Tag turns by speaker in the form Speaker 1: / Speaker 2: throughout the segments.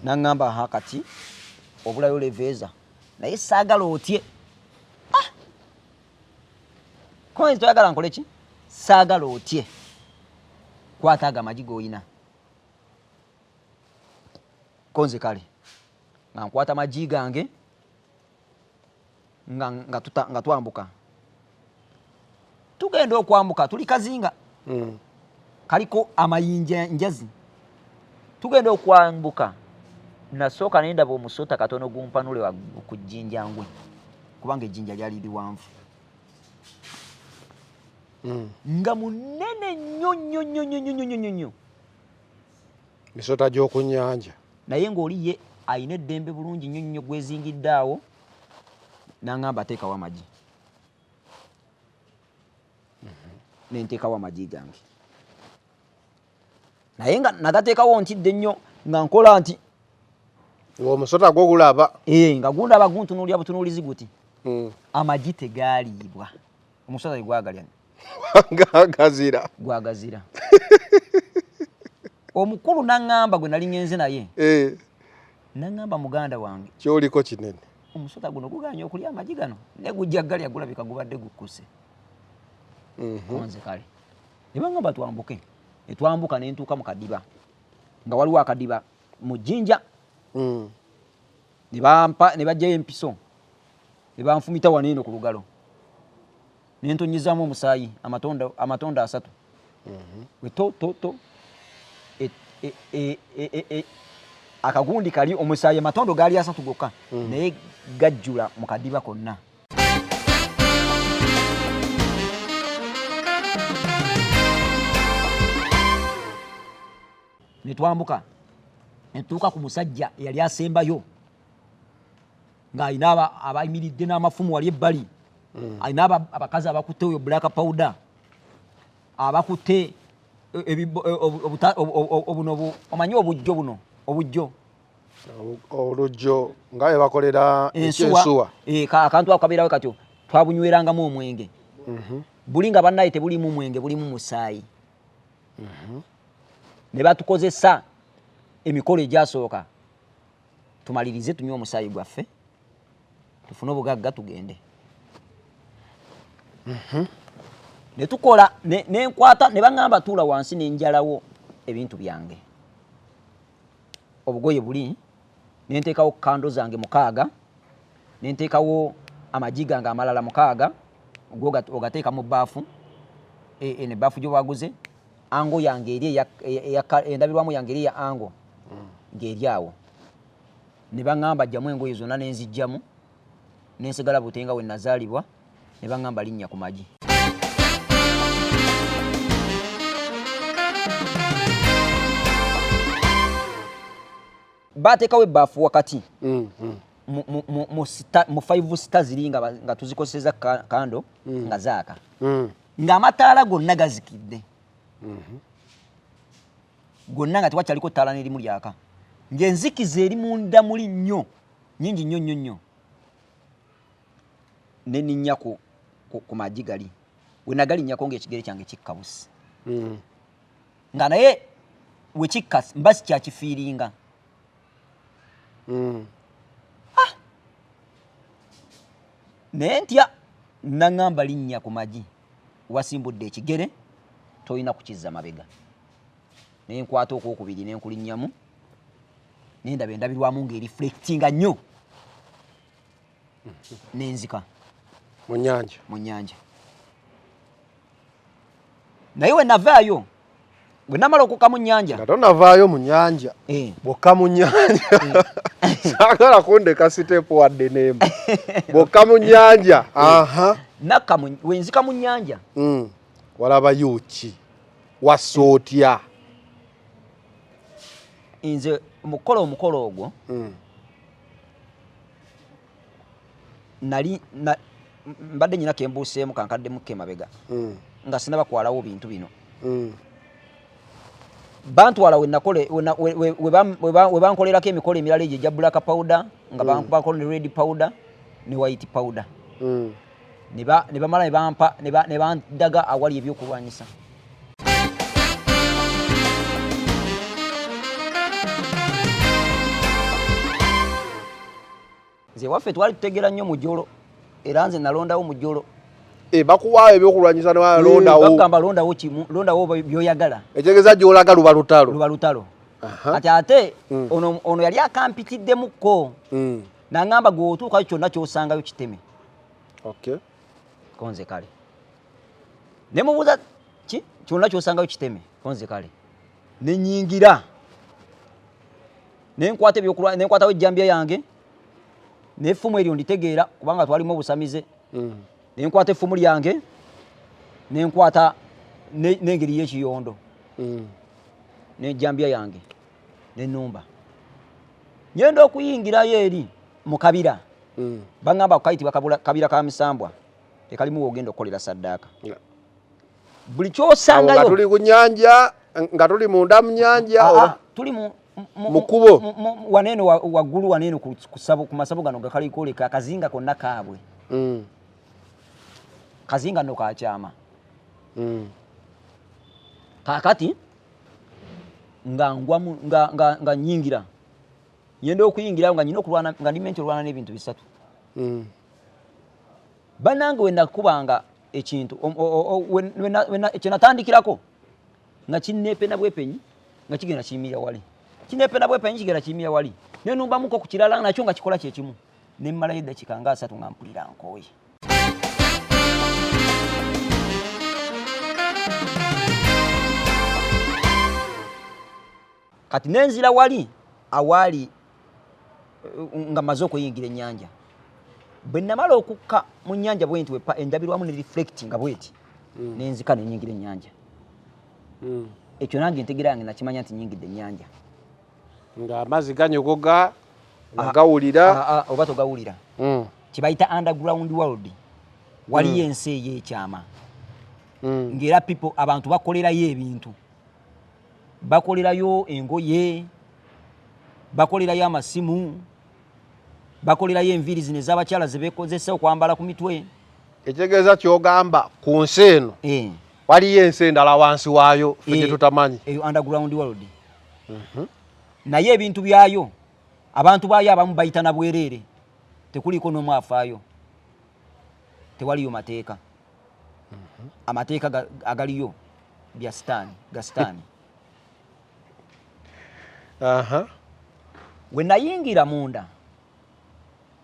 Speaker 1: Naŋŋamba, ha, kati obulayo leveeza, naye saagala otye. Ah! Konzi toyagala nkole ki? Saagala otye, kwata ago amagi g'oyina. Konze kale nga nkwata magi gange nga twambuka, tugenda okwambuka, tuli kazinga kaliko amayinja njazi. Tugenda okwambuka, nasooka nendaba omusota katono gumpanule ku jjinja ngwe, kubanga ejjinja lyali liwanvu nga munene nnyo nnyo nnyo nnyo nnyo nnyo nnyo nnyo.
Speaker 2: Misota gy'oku nnyanja.
Speaker 1: Naye ng'oli ye alina eddembe bulungi nnyo nnyo, gwezingidde awo. N'aŋŋamba, ateekawo amagi. Nenteekawo amagi gange, naye nga nagateekawo ntidde nnyo, nga nkola nti
Speaker 2: Ng'omusota gwo gulaba.
Speaker 1: Ee, nga gundaba, guntunuulira butunuulizi guti. Amagi tegaaliibwa, omusota tegwagalya.
Speaker 2: Gagazira.
Speaker 1: Gwagazira. Omukulu naŋŋamba, gwe nali ŋŋenze naye, naŋŋamba, muganda wange,
Speaker 2: kyoliko kinene.
Speaker 1: Omusota guno guganye okulya amagi gano, naye gujja galya, gulabika gubadde gukkuse. Nze kale ne baŋŋamba twambuke, ne twambuka, ne ntuuka mu kadiba, nga waliwo akadiba mu jjinja. Ne bampa, ne baggyayo empiso, ne banfumita wano eno ku lugalo, ne ntonyezaamu omusaayi amatondo, amatondo 3. We to to to e, e, e, e, e, e, akagundi kali omusaayi, amatondo gaali 3 gokka, naye gajjula mu kadiba konna. Ne twambuka, ne tutuuka ku musajja eyali asembayo, ng'alina abayimiridde n'amafumu wali ebbali. Alina abakazi abakutte oyo black powder, abakutte obuno omanyi obujjo buno, obujjo.
Speaker 2: Olujjo nga bwe bakolera
Speaker 1: ensuwa.
Speaker 2: Ekyensuwa.
Speaker 1: Eh, akantu ako kabeerawo katyo, twabunywerangamu omwenge. Buli nga bannaye tebulimu mwenge, bulimu musaayi. Ne batukozesa emikolo egyasooka, tumalirize tunywe omusaayi gwaffe, tufune obugagga, tugende. Ne tukola, nenkwata, ne baŋŋamba tuula wansi, nenjalawo ebintu byange, obugoye buli, nenteekawo kando zange 6, nenteekawo amagi gange amalala 6, ogateeka mu bbaafu, eno ebbaafu gyobaguze, ango yange eri endabirwamu yange eri eya ango ng'eri awo. Ne baŋŋamba jjamu engoye zonna, nenzijjamu, nensigala butenga we nazaalibwa. Ne baŋŋamba linnya ku magi. Bateekawo ebbaafu wakati mu five star ziri nga tuzikozeseza kando nga zaaka, ng'amataala gonna gazikidde gonna, nga tewakyaliko ttaala n'erimu lyaka, ng'enzikiza eri munda muli nnyo, nyingi nnyo nnyo nnyo. Ne ninnya ku magi gali. We nagalinnyako, ng'ekigere kyange kikka busi, nga naye wekikka mba sikyakifiiringa. Naye ntya, naŋŋamba linnya ku magi, wasimbudde ekigere tolina kukizza mabega. Nenkwata okwokubiri, nenkulinnyamu, nendaba endabirwamu ng'ereflectinga nnyo, nenzika.
Speaker 2: Mu nnyanja.
Speaker 1: Mu nnyanja. Naye we navaayo, bwe namala okukka mu nnyanja,
Speaker 2: Nga tonavaayo mu nnyanja, bwokka mu nnyanja, saagala kundeka step wadde n'emu, bwokka mu nnyanja, aha.
Speaker 1: Nakka wenzika mu nnyanja.
Speaker 2: Walabayo ki? Wassa otya?
Speaker 1: Nze mukukola omukolo ogwo, nali mbadde nyina kembuuseemu kankaddemu ke mabega, nga sinabakwalawo bintu bino. Bantwala we nakole we bankolerako emikolo emirala egyo egya black powder, nga bankubako ne red powder ne white powder. Ne bamala ne bampa, ne bandaga awali ebyokulwanyisa. Nze waffe twali tutegera nnyo mujolo, era nze nalondawo mujolo.
Speaker 2: Bakuwaayo ebyokulwanyisa newalondawo.
Speaker 1: Bagamba londawo kimu, londawo byoyagala.
Speaker 2: Ekitegeeza gy'olaga luba lutalo.
Speaker 1: Luba lutalo. Kati ate ono yali akampitiddemukko. Nangamba gwe otuukayo kyonna ky'osangayo kiteme. Konze kale. Ne mubuuza ki kyonna ky'osangayo kiteme, konze kale. Ne nnyingira. Ne nkwata ebyokulwa, ne nkwatawo ejjambiya yange. N'effumu eryo nditegeera kubanga twalimu obusamize. Ne nkwata effumu lyange, ne nkwata n'engeri y'ekiyondo. N'ejjambiya yange, ne nnumba. Ngenda okuyingirayo eri mu kabira. Bangamba kayitibwa kabira ka misambwa. Tekalimu w'ogenda okukolera saddaaka. Buli ky'osangayo.
Speaker 2: Nga tuli ku nnyanja, nga tuli munda mu nnyanja, oba?
Speaker 1: Tuli
Speaker 2: Mu kkubo.
Speaker 1: Waneeno waggulu waneeno ku masabo gano gakalikoleka akazinga konna kaabwe. Kazinga nno kakyama. Kaakati nga ngwa mu, nga, nga, nga nnyingira. Ngenda okuyingirawo nga nnyina okulwana, nga ndi meant olwana n'ebintu bisatu. Bannange we nakubanga ekintu, kye natandikirako nga kinneepena bwepenyi, nga kigenda kiyimirira wali. Kinneepena bwepenyi kigenda kiyimirira wali. Ne numbamuko ku kirala nakyo nga kikola kye kimu. Ne mmalayo eddakiika nga 3 nga mpulira nkooye. Kati ne nzira wali awaali nga mmaze okuyingira ennyanja. Bwe namala okukka mu nnyanja bwe nti wepa endabirwamu ne reflect nga bweti, ne nzika ne nnyingira ennyanja. Ekyo nange entegeera yange nakimanya nti nnyingidde ennyanja.
Speaker 2: Ng'amazzi ganyogoga, gawulira.
Speaker 1: Oba togawulira. Kye bayita underground world. Waliyo ensi ey'ekyama. Ng'era people, abantu bakolerayo ebintu. Bakolerayo engoye, bakolerayo amasimu, bakolerayo enviiri zino ez'abakyala ze beekozesa okwambala ku mitwe.
Speaker 2: Ekitegeeza ky'ogamba ku nsi eno, waliyo ensi endala wansi waayo ffe gye tutamanyi.
Speaker 1: Eyo underground world. Naye ebintu byayo, abantu baayo abamu bayita na bwereere, tekuliiko n'omu afaayo. Tewaliyo mateeka. Amateeka agaliyo bya sitaani, ga sitaani. We nayingira munda,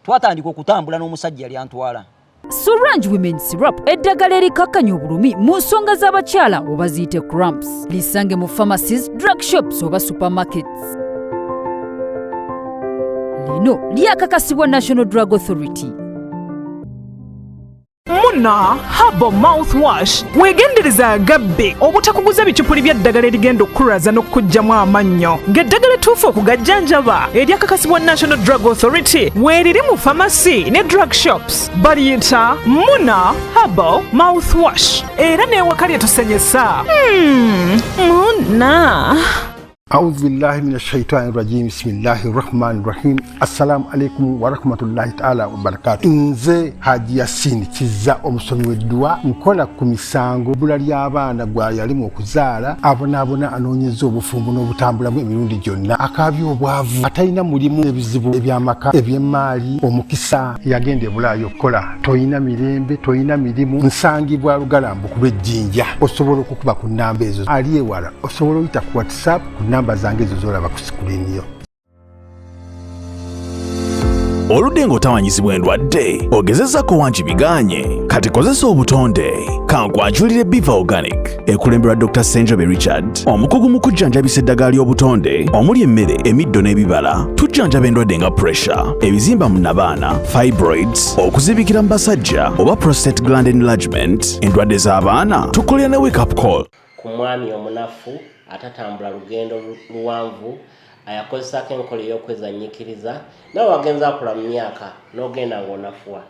Speaker 1: twatandika okutambula n'omusajja yali antwala.
Speaker 3: Sorange Women Syrup, eddagala erikakkanya obulumi mu nsonga z'abakyala oba ziyite cramps. Lisange mu pharmacies, drug shops oba supermarkets. Lino lyakakasibwa National Drug Authority.
Speaker 4: Muna Herbal Mouthwash, weegendereza agabbe obutakuguza bicupuli by'eddagala erigenda okukulaza n'okukuggyamu amannyo, ng'eddagala ettuufu okugajjanjaba eryakakasibwa National Drug Authority weeriri mu pharmacy ne drug shops. Baliyita Muna Herbal Mouthwash, era n'ewaka lye tusenyesa. Muna.
Speaker 5: A'udhu billahi minash shaitani rajim. Bismillahir rahmanir rahim. Assalamu alaikum wa rahmatullahi ta'ala wa barakatuh. Nze Haji Yasin Kizza omusomi w'edduwa, nkola ku misango bbula ly'abaana gwa yalimu okuzaala, abonaabona anoonyeza obufumbo n'obutambulamu emirundi gyonna, akaabya obwavu, atalina mulimu, ebizibu eby'amaka, eby'emmaali, omukisa yagenda e Bulaaya okukola, toyina mirembe, toyina mirimu. Nsangibwa Lugalambu ku lw'Ejjinja. Osobola okukuba ku nnamba ezo, ali ewala osobola oyita ku WhatsApp ku nnamba zange ezo z'olaba ku screen yo.
Speaker 6: Oludde ng'otawanyizibwa endwadde, ogezezzaako wangi bigaanye, kati kozesa obutonde. Kankwanjulire Biva Organic, ekulemberwa Dr. Ssenjobe Richard, omukugu mu kujjanjabisa eddagala ly'obutonde omuli emmere, emiddo n'ebibala. Tujjanjaba endwadde nga pressure, ebizimba mu nnabaana, fibroids, okuzibikira mu basajja oba prostate gland enlargement, endwadde z'abaana. Tukolera ne wake up call.
Speaker 7: Ku mwami omunafu atatambula lugendo luwanvu, ayakozesako enkola ey'okwezanyiikiriza, nawe wagenza akula mu myaka n'ogenda ng'onafuwa,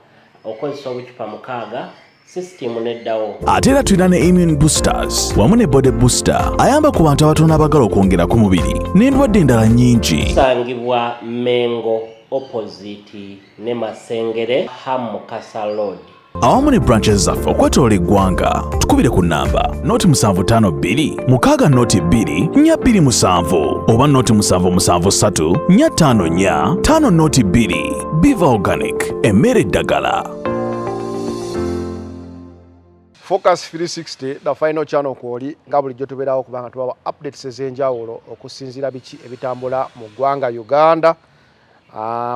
Speaker 7: okozesa obucupa 6, sisitimu neddawo.
Speaker 6: Ate era tulina ne immune boosters wamu ne body booster ayamba ku bantu abatono abagala okwongera ku mubiri n'endwadde endala nnyingi.
Speaker 7: Tusangibwa Mengo opposite ne Masengere, Ham Mukasa Road.
Speaker 6: Awamu ne branches zaffe okwetoola eggwanga. Tukubire ku nnamba 0 752 6 02 427 oba 0 773 454 52. Biva Organic, emmere eddagala.
Speaker 2: Focus 360, the final channel, kwoli nga bulijjo tubeerawo kubanga tubawa updates ez'enjawulo okusinziira biki ebitambula mu ggwanga Uganda,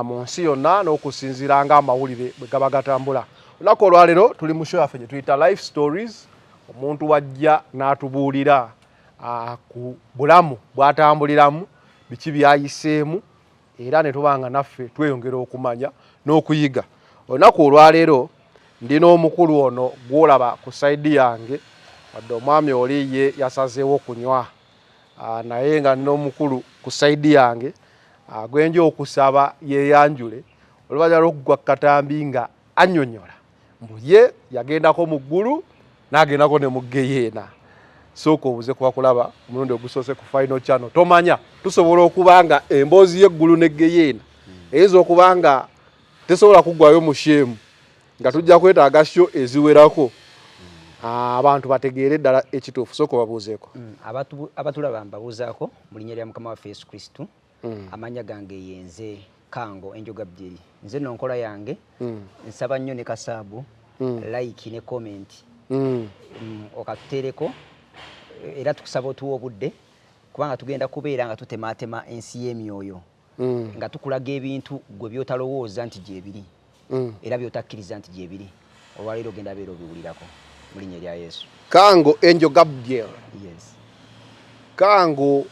Speaker 2: mu nsi yonna, n'okusinziira ng'amawulire bwe gaba gatambula. Olunaku olwaleero tuli mu show yaffe gye tuyita Life Stories, omuntu wajja n'atubuulira ku bulamu bw'atambuliramu, biki byayiseemu, era ne tuba nga naffe tweyongera okumanya n'okuyiga. Olunaku olwaleero ndina omukulu ono gw'olaba ku side yange, wadde omwami oli ye yasazeewo okunywa, naye nga nina omukulu ku side yange gwenja okusaba yeeyanjule oluvannyuma lw'okugwa katambi nga annyonnyola mbu ye yagendako mu ggulu n'agendako ne mu ggeyeena. Sooka obuze kuba kulaba omulundi ogusoose ku Final Channel, tomanya tusobola okuba nga emboozi y'eggulu ne ggeyeena eyinza okuba nga tesobola kuggwayo mu show emu, nga tujja kwetaaga show eziwerako abantu bategeere ddala ekituufu. Sooka obabuuzeeko.
Speaker 1: Abatulaba mbabuuzaako mu linnya lya Mukama waffe Yesu Kristu. Amannya gange yenze Kango Enjo Gabyeri. Nze nno nkola yange nsaba nnyo ne kasaabu like ne comment okatuteereko, era tukusaba otuwa obudde kubanga tugenda kubeera nga tutemaatema ensi y'emyoyo nga tukulaga ebintu gwe byotalowooza nti gyebiri era byotakkiriza nti gyebiri. Olwaleero ogenda beera obiwulirako mu linnya erya Yesu.
Speaker 2: Kango Enjo Gabriel.
Speaker 1: Yes.
Speaker 2: Kango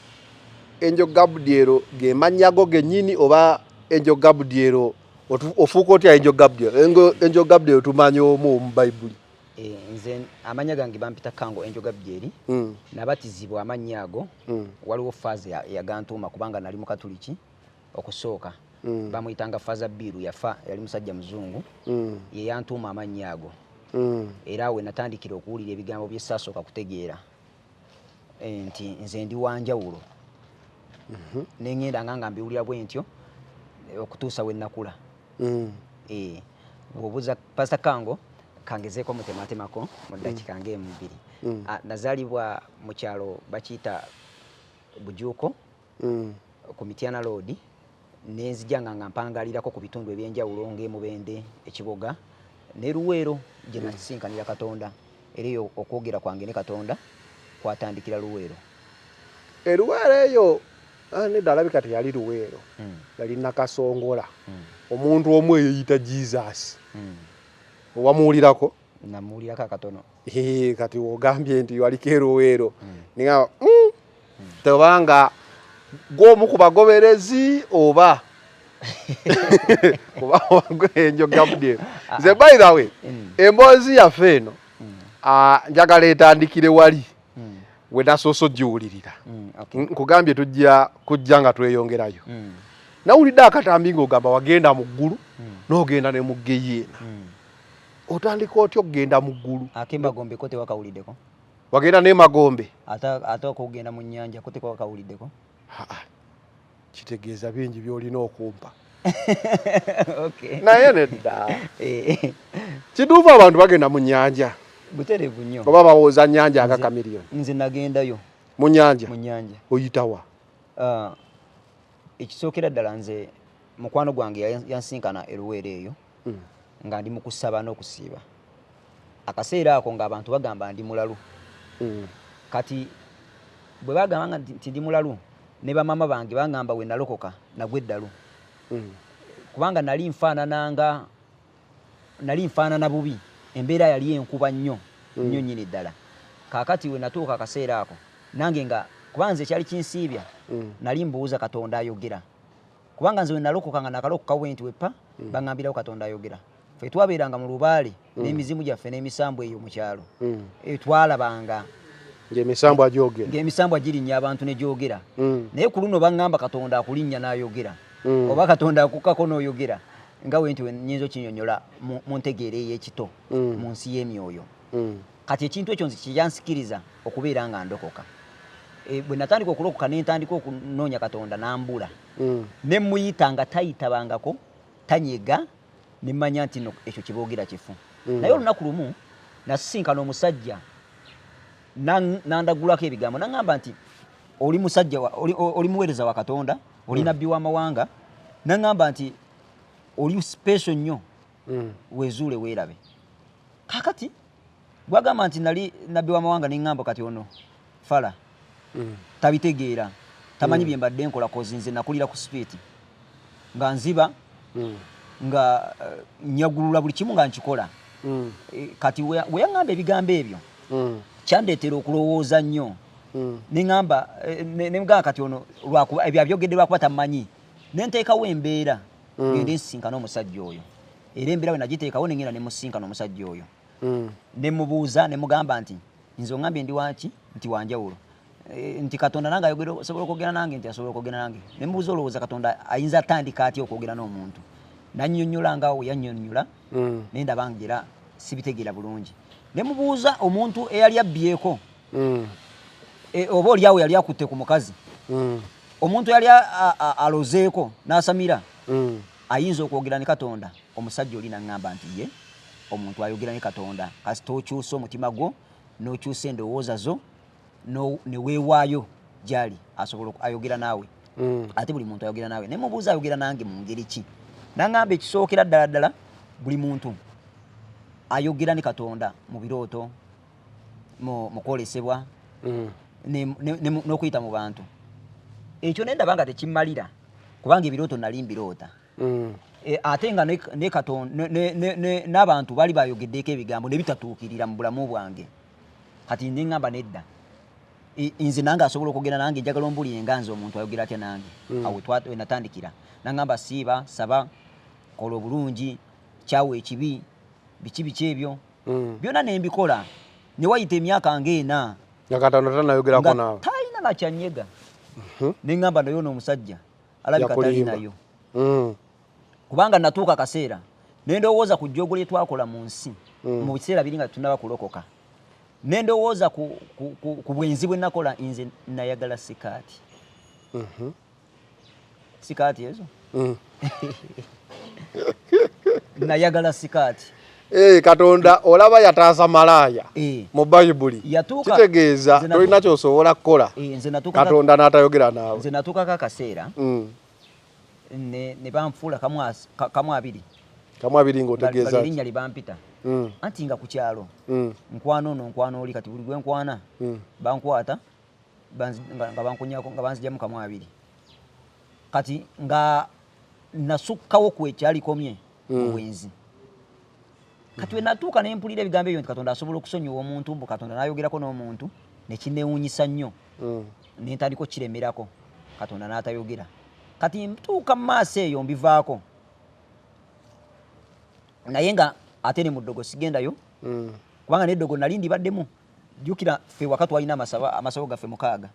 Speaker 2: Enjo Gabriel ge mannya go gennyini oba Enjo Gabriel ofuuka otya Enjo Gabriel? Enjo Gabriel tumanyi omu mu Bayibuli.
Speaker 1: Nze amannya gange bampita Kango Enjo Gabriel. Nabatizibwa amannya ago. Waliwo faaza eyagantuuma kubanga nali mukatuliki okusooka. Bamuyitanga Faaza Biiru, yafa, yali musajja muzungu. Ye yantuuma amannya ago. Era we natandikira okuwulira ebigambo bye saasooka kutegeera, nti nze ndi wanjawulo. Neŋŋenda nga mbiwulira bwe ntyo okutuusa we nakula. Bw'obuuza Pasita Kango, kangezeeko mutematemako mu ddakiika ng'emu bbiri. Nazaalibwa mu kyalo bakiyita Bujuuko ku Mityana Road, nenzija nga mpangalirako ku bitundu ebyenjawulo ng'emubende, Ekiboga ne Luweero gye nasisinkanira Katonda. Era eyo okwogera kwange ne Katonda kwatandikira Luweero.
Speaker 2: Eruweero eyo, nedda, alabika teyali Luweero, yali Nakasongola. Omuntu omu eyeyita Jesus owamuwulirako?
Speaker 1: Namuwulirako akatono.
Speaker 2: Kati wogambye nti waliko eruweero, ningamba tobanga gw'omu ku bagoberezi oba kuba Enjo Gabriel. Nze, by the way, emboozi yaffe eno njagala etandikire wali we nasoose ogiwulirira. Nkugambye tujja kujja nga tweyongerayo. Nawulidde akatambi ng'ogamba wagenda mu ggulu n'ogenda ne mu ggeyeena. Otandika otya okugenda mu ggulu?
Speaker 1: Ak'emagombe ko tewakawuliddeko?
Speaker 2: Wagenda n'emagombe?
Speaker 1: Ate okugenda mu nnyanja ko tewakawuliddeko?
Speaker 2: Kitegeeza bingi by'olina okumpa. Naye nedda, kituufu abantu bagenda mu nnyanja?
Speaker 1: Butereevu nnyo.
Speaker 2: Oba bawooza nnyanja nga Chameleone?
Speaker 1: Nze nagendayo.
Speaker 2: Mu nnyanja?
Speaker 1: Mu nnyanja.
Speaker 2: Oyitawa?
Speaker 1: Ekisookera ddala, nze mukwano gwange yansinkana eruweero eyo nga ndi mu kusaba n'okusiiba. Akaseera ako ng'abantu bagamba ndi mulalu. Kati bwe bagamba nga nti ndi mulalu, ne bamaama bange bagamba we nalokoka nagwa eddalu kubanga nali nfaanananga, nali nfaanana bubi, embeera yali enkuba nnyo nnyo nnyini ddala. Kaakati we natuuka akaseera ako nange nga kuba nze kyali kinsiibya, nali mbuuza Katonda ayogera, kubanga nze we nalokoka nga nakalokoka bwe nti weppa baŋŋambirawo Katonda ayogera. Ffe twabeeranga mu lubaale n'emizimu gyaffe n'emisambwa eyo mu kyalo. Twalabanga
Speaker 2: ng'emisambwa gyogera.
Speaker 1: Ng'emisambwa girinnya abantu ne gyogera. Naye ku luno baŋŋamba Katonda akulinnya n'ayogera oba Katonda akukkako n'oyogera, nga we nti nyinza okinyonyola mu ntegeera ey'ekito mu nsi y'emyoyo. Kati ekintu ekyo nze kyeyansikiriza okubeera nga ndokoka. Bwe natandika okulokoka ne ntandika okunoonya Katonda, nambula ne muyita nga tayitabangako, tanyega, ne mmanya nti no ekyo kyeboogera kifu. Naye olunaku lumu nasisinkana omusajja nandagulako ebigambo, naŋŋamba nti oli musajja oli muweereza wa Katonda, oli nabbi w'amawanga. Naŋŋamba nti oli special nnyo, wezuule weerabe. Kakati bwagamba nti nali nabbi w'amawanga, neŋŋamba kati ono fala tabitegeera, tamanyi bye mbadde nkola, 'cause nze nakulira ku street nga nziba, nga nyagulula buli kimu nga nkikola. Kati we yaŋŋamba ebigambo ebyo, kyandeetera okulowooza nnyo. Neŋŋamba nemugamba kati ono lwakuba ebyo abyogedde lwakuba tamanyi. Nenteekawo embeera ngende nsisinkana omusajja oyo, era embeera bwe nagiteekawo nengenda nemusinkana omusajja oyo, nemubuuza, nemugamba nti nze oŋŋambye ndi waki, nti wanjawulo, nti Katonda nange ayogera, osobola okwogera nange? Nti asobola okwogera nange. Nemubuuza, olowooza Katonda ayinza atandika atya okwogera n'omuntu? Nannyonnyola nga we yannyonnyola, nendaba nga era sibitegeera bulungi. Nemubuuza omuntu eyali abbyeko, oba oli awo yali akutte ku mukazi, omuntu yali alozeeko n'asamira, ayinza okwogera ne Katonda? Omusajja oli naŋŋamba nti ye omuntu ayogera ne Katonda kasita okyusa omutima gwo n'okyusa endowooza zo ne weewaayo gyali, asobola ayogera naawe. Ate buli muntu ayogera naawe. Ne mubuuza, ayogera nange mu ngeri ki? Naŋŋamba ekisookera ddala ddala, buli muntu ayogera ne Katonda mu birooto, mu kwolesebwa, n'okuyita mu bantu. Ekyo nendaba nga tekimmalira, kubanga ebirooto nali mbiroota. Ate nga n'abantu baali bayogeddeko ebigambo ne bitatuukirira mu bulamu bwange. Kati neŋŋamba nedda, nze nange asobola okwogera nange, njagala ombulire nga nze omuntu ayogera atya nange. Awo we natandikira. Naŋŋamba siiba, saba, kola obulungi, kyawa ekibi, biki biki ebyo byonna nembikola. Ne wayita emyaka ng'ena
Speaker 2: nga Katonda tanayogerako
Speaker 1: nga
Speaker 2: naawe.
Speaker 1: Talina nakyanyega. Neŋŋamba naye ono omusajja alabika
Speaker 2: Yakulimba.
Speaker 1: talinayo, kubanga natuuka akaseera nendowooza ku jjoogo lye twakola mu nsi mu biseera biri nga tetunaba kulokoka, nendowooza ku bwenzi bwe nakola. Nze nayagala sikaati, sikaati ezo. Nayagala sikaati.
Speaker 2: Katonda olaba yataasa malaaya mu Bayibuli. Kitegeeza tolina kyosobola kukola
Speaker 1: Nze
Speaker 2: Katonda n'atayogera naawe.
Speaker 1: Nze natuukako akaseera ne banfuula kamu abiri.
Speaker 2: Kamu abiri ng'otegeeza ki?
Speaker 1: Erinnya lye bampita, anti nga ku kyalo nkwana ono, nkwana oli, kati buli gwe nkwana bankwata nga bankunyako, nga banzijamu kamu abiri. Kati nga nasukkawo ku ekyalikomye mu bwenzi. Kati we natuuka ne mpulira ebigambo ebyo nti Katonda asobola okusonyiwa omuntu, mbu Katonda n'ayogerako n'omuntu, nekinewuunyisa nnyo. Nentandika okukiremerako, Katonda n'atayogera. Kati ntuuka mu maaso eyo mbivaako, naye nga ate ne mu ddogo sigendayo, kubanga n'eddogo nali ndibaddemu. Jjukira ffe waka twalina amasabo gaffe 6.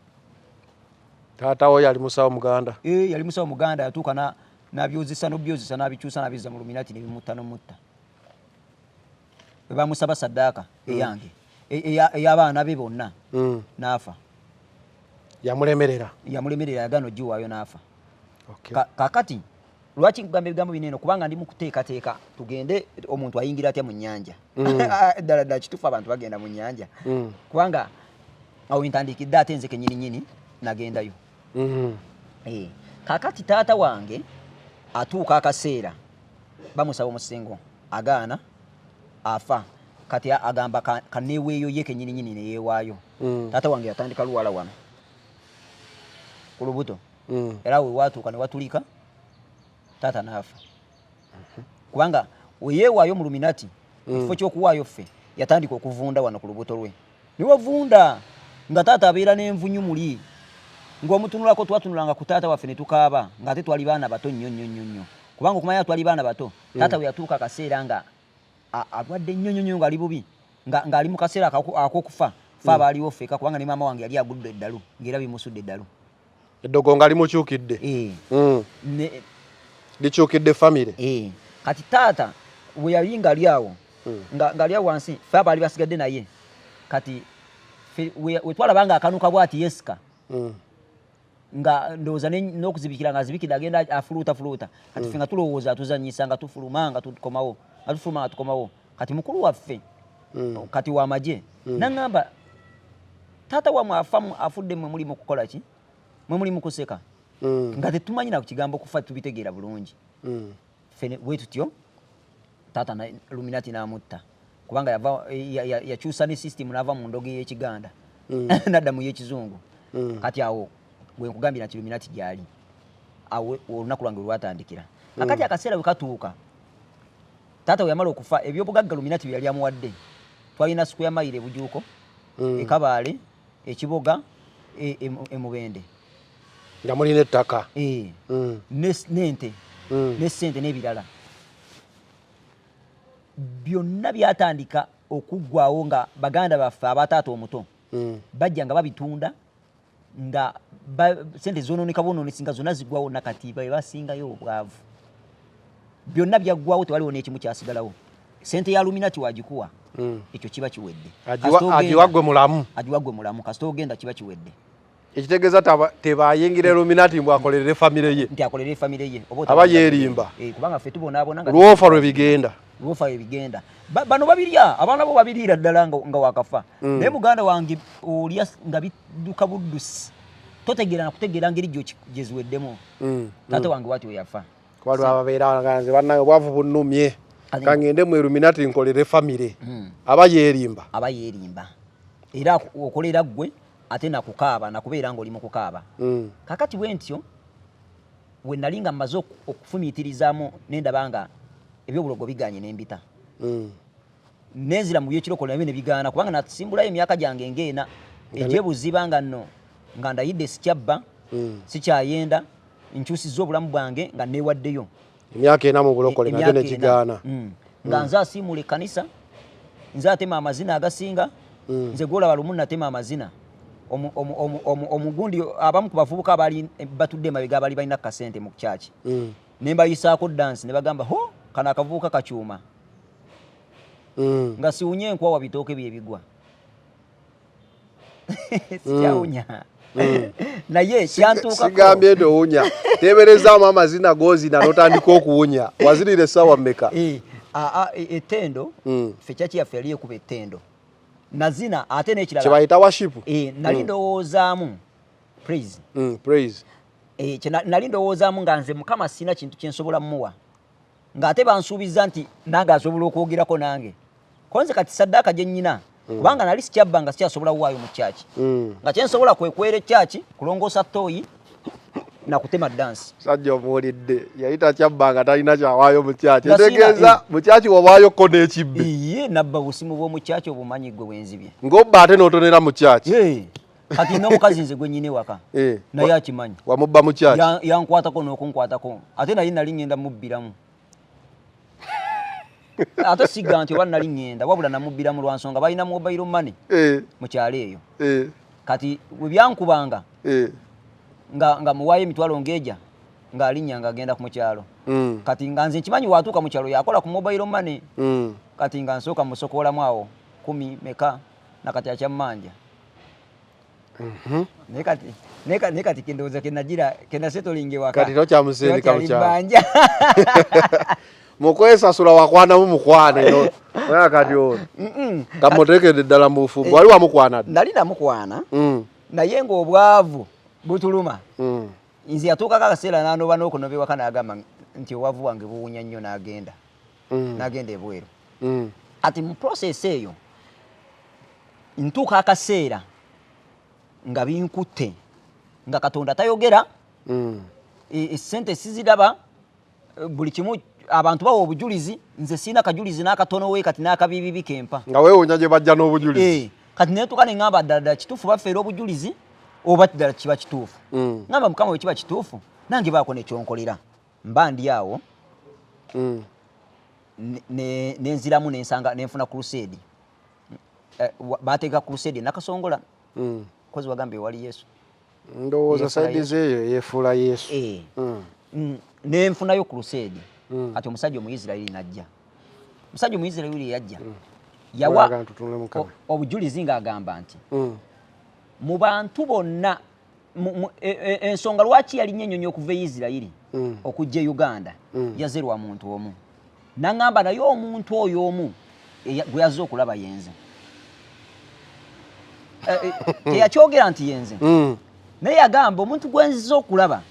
Speaker 2: Taatawo yali musawo muganda?
Speaker 1: Eh, yali musawo muganda. Yatuuka n'abyozesa n'obyozesa, n'abikyusa, n'abizza mu luminati, ne bimutta n'omutta. Bwe bamusaba saddaaka eyange, ey'abaana be bonna, n'afa.
Speaker 2: Yamulemerera.
Speaker 1: Yamulemerera, yagaana ogiwaayo n'afa.
Speaker 2: Okay.
Speaker 1: Kakati lwaki nkugamba ebigambo bino eno? Kubanga ndi mu kuteekateeka tugende omuntu ayingira atya mu nnyanja. Ddala ddala kituufu abantu bagenda mu nnyanja? Kubanga awo ntandikidde, ate nze kenyini nyini nagendayo. Kakati taata wange atuuka akaseera bamusaba omusingo, agaana, afa. Kati agamba kaneeweeyo ye kenyini nyini, neyeewaayo. Taata wange yatandika luwala wano ku lubuto, era we watuuka ne watulika, taata n'afa, kubanga weyeewaayo mu luminati mu kifo ky'okuwaayo ffe, yatandika okuvunda wano ku lubuto lwe, ne wavunda nga taata abeera n'envunyu muli ng'omutunulako. Twatunulanga ku taata waffe ne tukaaba, ng'ate twali baana bato nnyo nnyo nnyo nnyo, kubanga okumanya twali baana bato. Taata we yatuuka akaseera nga alwadde nnyo nnyo nnyo, ng'ali bubi, ng'ali mu kaseera ak'okufa, fe abaaliwo ffeka, kubanga ne maama wange yali agudde eddalu, ng'era bimusudde eddalu.
Speaker 2: Eddogo nga limukyukidde.
Speaker 1: Eh.
Speaker 2: Likyukidde famire.
Speaker 1: Eh, kati taata we yali ng'ali awo, ng'ali awo wansi, ffe abaali basigadde naye, kati ffe we twalaba nga akanuka bw'ati yesika, nga ndowooza n'okuzibikira nga azibikidde, agenda afuluuta fuluuta. Kati ffe nga tulowooza atuzanyisa, nga tufuluma nga tukomawo, nga tufuluma nga tukomawo. Kati mukulu waffe kati wamagye naŋŋamba, taata wamwe afa, afudde, mwe muli mu kukola ki? Mwe muli mu kuseka. Nga tetumanyi na kigambo kufa, tubitegeera bulungi. Ffe bwe tutyo taata Illuminati n'amutta, kubanga yava yakyusa ne system, n'ava mu ndogo y'Ekiganda nadda mu y'Ekizungu. Kati awo gwe nkugambira nti Illuminati gyali, awo olunaku lwange lwatandikira. Akati akaseera bwe katuuka, taata we yamala okufa, ebyobugagga Illuminati bye yali amuwadde, twalina square mile ebujuuko, ekabaale, ekiboga, emubende.
Speaker 2: Nga mulina ettaka.
Speaker 1: Eh, n'ente ne sente n'ebirala byonna byatandika okuggwawo, nga baganda baffe abataata omuto bajja nga babitunda, nga sente zononeka bwononesi, nga zonna ziggwawo. Nakati be basingayo obwavu, byonna byaggwawo, tewaliwo n'ekimu kyasigalawo. Sente ya Illuminati wagikuwa, ekyo kiba kiwedde.
Speaker 2: Agiwa gwe mulamu.
Speaker 1: Agiwa gwe mulamu, kasita ogenda kiba kiwedde.
Speaker 2: Ekitegeeza tebayingira Illuminati mbw akolerere famire ye.
Speaker 1: Nti akolere famire ye.
Speaker 2: Oba aba yeerimba.
Speaker 1: Eh, kubanga ffe tubonaabona nga
Speaker 2: lwofa lwe bigenda.
Speaker 1: Lwofa ebigenda. Bano babirya, abaana bo babiriira ddala nga wakafa. Naye muganda wange, olya nga bidduka buddusi, totegeera nakutegeera ngeri gyeziweddemu. Taata wange wati weyafa.
Speaker 2: Waliwo ababeera nga nze bannange obwavu bunnumye, kangende mu Illuminati nkolere famire. Aba yeerimba.
Speaker 1: Aba yeerimba, era okolera ggwe ate nakukaaba, nakubeera ng'oli mu kukaaba. Kakati bwe ntyo we nali nga mmaze okufumiitirizaamu, nendaba nga ebyobulogo biganye, nembita, nenzira mu byekirokole, nabyo ne bigaana, kubanga nasimbulayo emyaka gyange ng'ena egyebuziba, nga nno nga ndayidde sikyabba, sikyayenda, nkyusizza obulamu bwange nga neewaddeyo.
Speaker 2: Emyaka 4 mu bulokole nakyo
Speaker 1: Emyaka 4.
Speaker 2: Nekigaana.
Speaker 1: Nga nze asiimula ekkanisa, nze atema amazina agasinga. Nze gwolaba lumu natema amazina. Omugundi abamu ku bavubuka abaali batudde emabega, abaali balina kasente mu kyaki, ne mbayisaako dansi, ne bagamba, "Ho, kano akavubuka kakyuma." Nga siwunya enkwawa, bitooke byebigwa, sikyawunya, naye kyantuukako.
Speaker 2: Sigambye nti owunya, teberezaamu amazina gozina n'otandika okuwunya. Wazirira essaawa mmeka?
Speaker 1: Eh, ettendo. Ffe kyaki yaffe yali ekuba ettendo, nazina ate n'ekirala
Speaker 2: kyebayita worship.
Speaker 1: Eh, nali ndowoozaamu praise.
Speaker 2: Praise.
Speaker 1: Eh, nali ndowoozaamu nga nze Mukama sina kintu kyensobola mmuwa, ng'ate bansuubiza nti nange asobola okwogerako nange, konze kati saddaaka gye nnyina, kubanga nali sikyabba, nga sikyasobola kuwaayo mu kyaki, nga kyensobola kwekwera ekyaki, kulongoosa ttooyi nakutema dansi.
Speaker 2: Sajja omuwulidde, yali takyabba nga talina kyawaayo mu kyaki.
Speaker 1: Nga sina,
Speaker 2: Etegeeza mu kyaki wawaayo ko n'ekibbe.
Speaker 1: Iye, nabba busimu bw'omu kyaki, obumanyi gwe bwenzibye.
Speaker 2: Ng'obba ate n'otonera mu kyaki.
Speaker 1: Eh, kati n'omukazi nze gwe nnyina ewaka naye akimanyi.
Speaker 2: Wamubba mu kyaki.
Speaker 1: Yankwatako n'okunkwatako, ate naye nali ngenda mubbiramu, ate sigga nti oba nali ngenda, wabula namubbiramu lwa nsonga balina mobile money mu kyalo eyo. Kati we byankubanga, nga muwaayo emitwalo ng'eja, ng'alinnya ng'agenda ku mukyalo. Kati nga nze nkimanyi waatuuka mu kyalo yakola ku mobile money. Kati nga nsooka musokoolamu awo 10 meka, nakati akyammanja. Naye kati kendowooza kenagira kenasettlinga ewaka.
Speaker 2: Kati tokyamusindika mu
Speaker 1: Tewakyali
Speaker 2: kyalo.
Speaker 1: bbanja.
Speaker 2: Mu kwesasula wakwanamu mukwane no oya, kati ono kamuteekedde ddala mu bufumbo, wali wamukwana dda?
Speaker 1: Nali namukwana, naye ng'obwavu butuluma. Nze yatuukako akaseera n'anoba n'okunoba ewaka, n'agamba nti obwavu bwange buwunya nnyo, n'agenda n'agenda ebweru. Ati mu process eyo ntuuka akaseera nga binkutte, nga Katonda tayogera, esente siziraba, buli kimu abantu bawa obujulizi, nze sirina kajulizi n'akatono we kati n'akabibibi kempa.
Speaker 2: Nga weewuunya gye bajja n'obujulizi.
Speaker 1: Eh, kati netuuka ne ŋŋamba, ddala ddala kituufu bafeera obujulizi oba ddala kiba kituufu? Ŋŋamba, Mukama, bwe kiba kituufu nange baako nekyonkolera. Mba ndi awo, nenziramu nensanga nenfuna crusade. Eh, bateeka crusade e Nakasongola. Kozi wagambye wali Yesu.
Speaker 2: Ndowooza
Speaker 1: Yeefuula
Speaker 2: side
Speaker 1: Yesu.
Speaker 2: zeeyo yeefuula Yesu.
Speaker 1: Eh. Nenfunayo crusade. Kati omusajja Omuisirairi najja, omusajja Omuisirairi yajja yawa
Speaker 2: Olaga nti tutunule mu kamera.
Speaker 1: obujulizi ng'agamba nti mu bantu bonna ensonga lwaki yalinnya ennyonyi okuva e Isirayiri okujja e Uganda, yazerwa muntu omu. Naŋŋamba naye omuntu oyo omu Gwe yazze okulaba yenze. Teyakyogera nti yenze, naye yagamba omuntu gwe nzize okulaba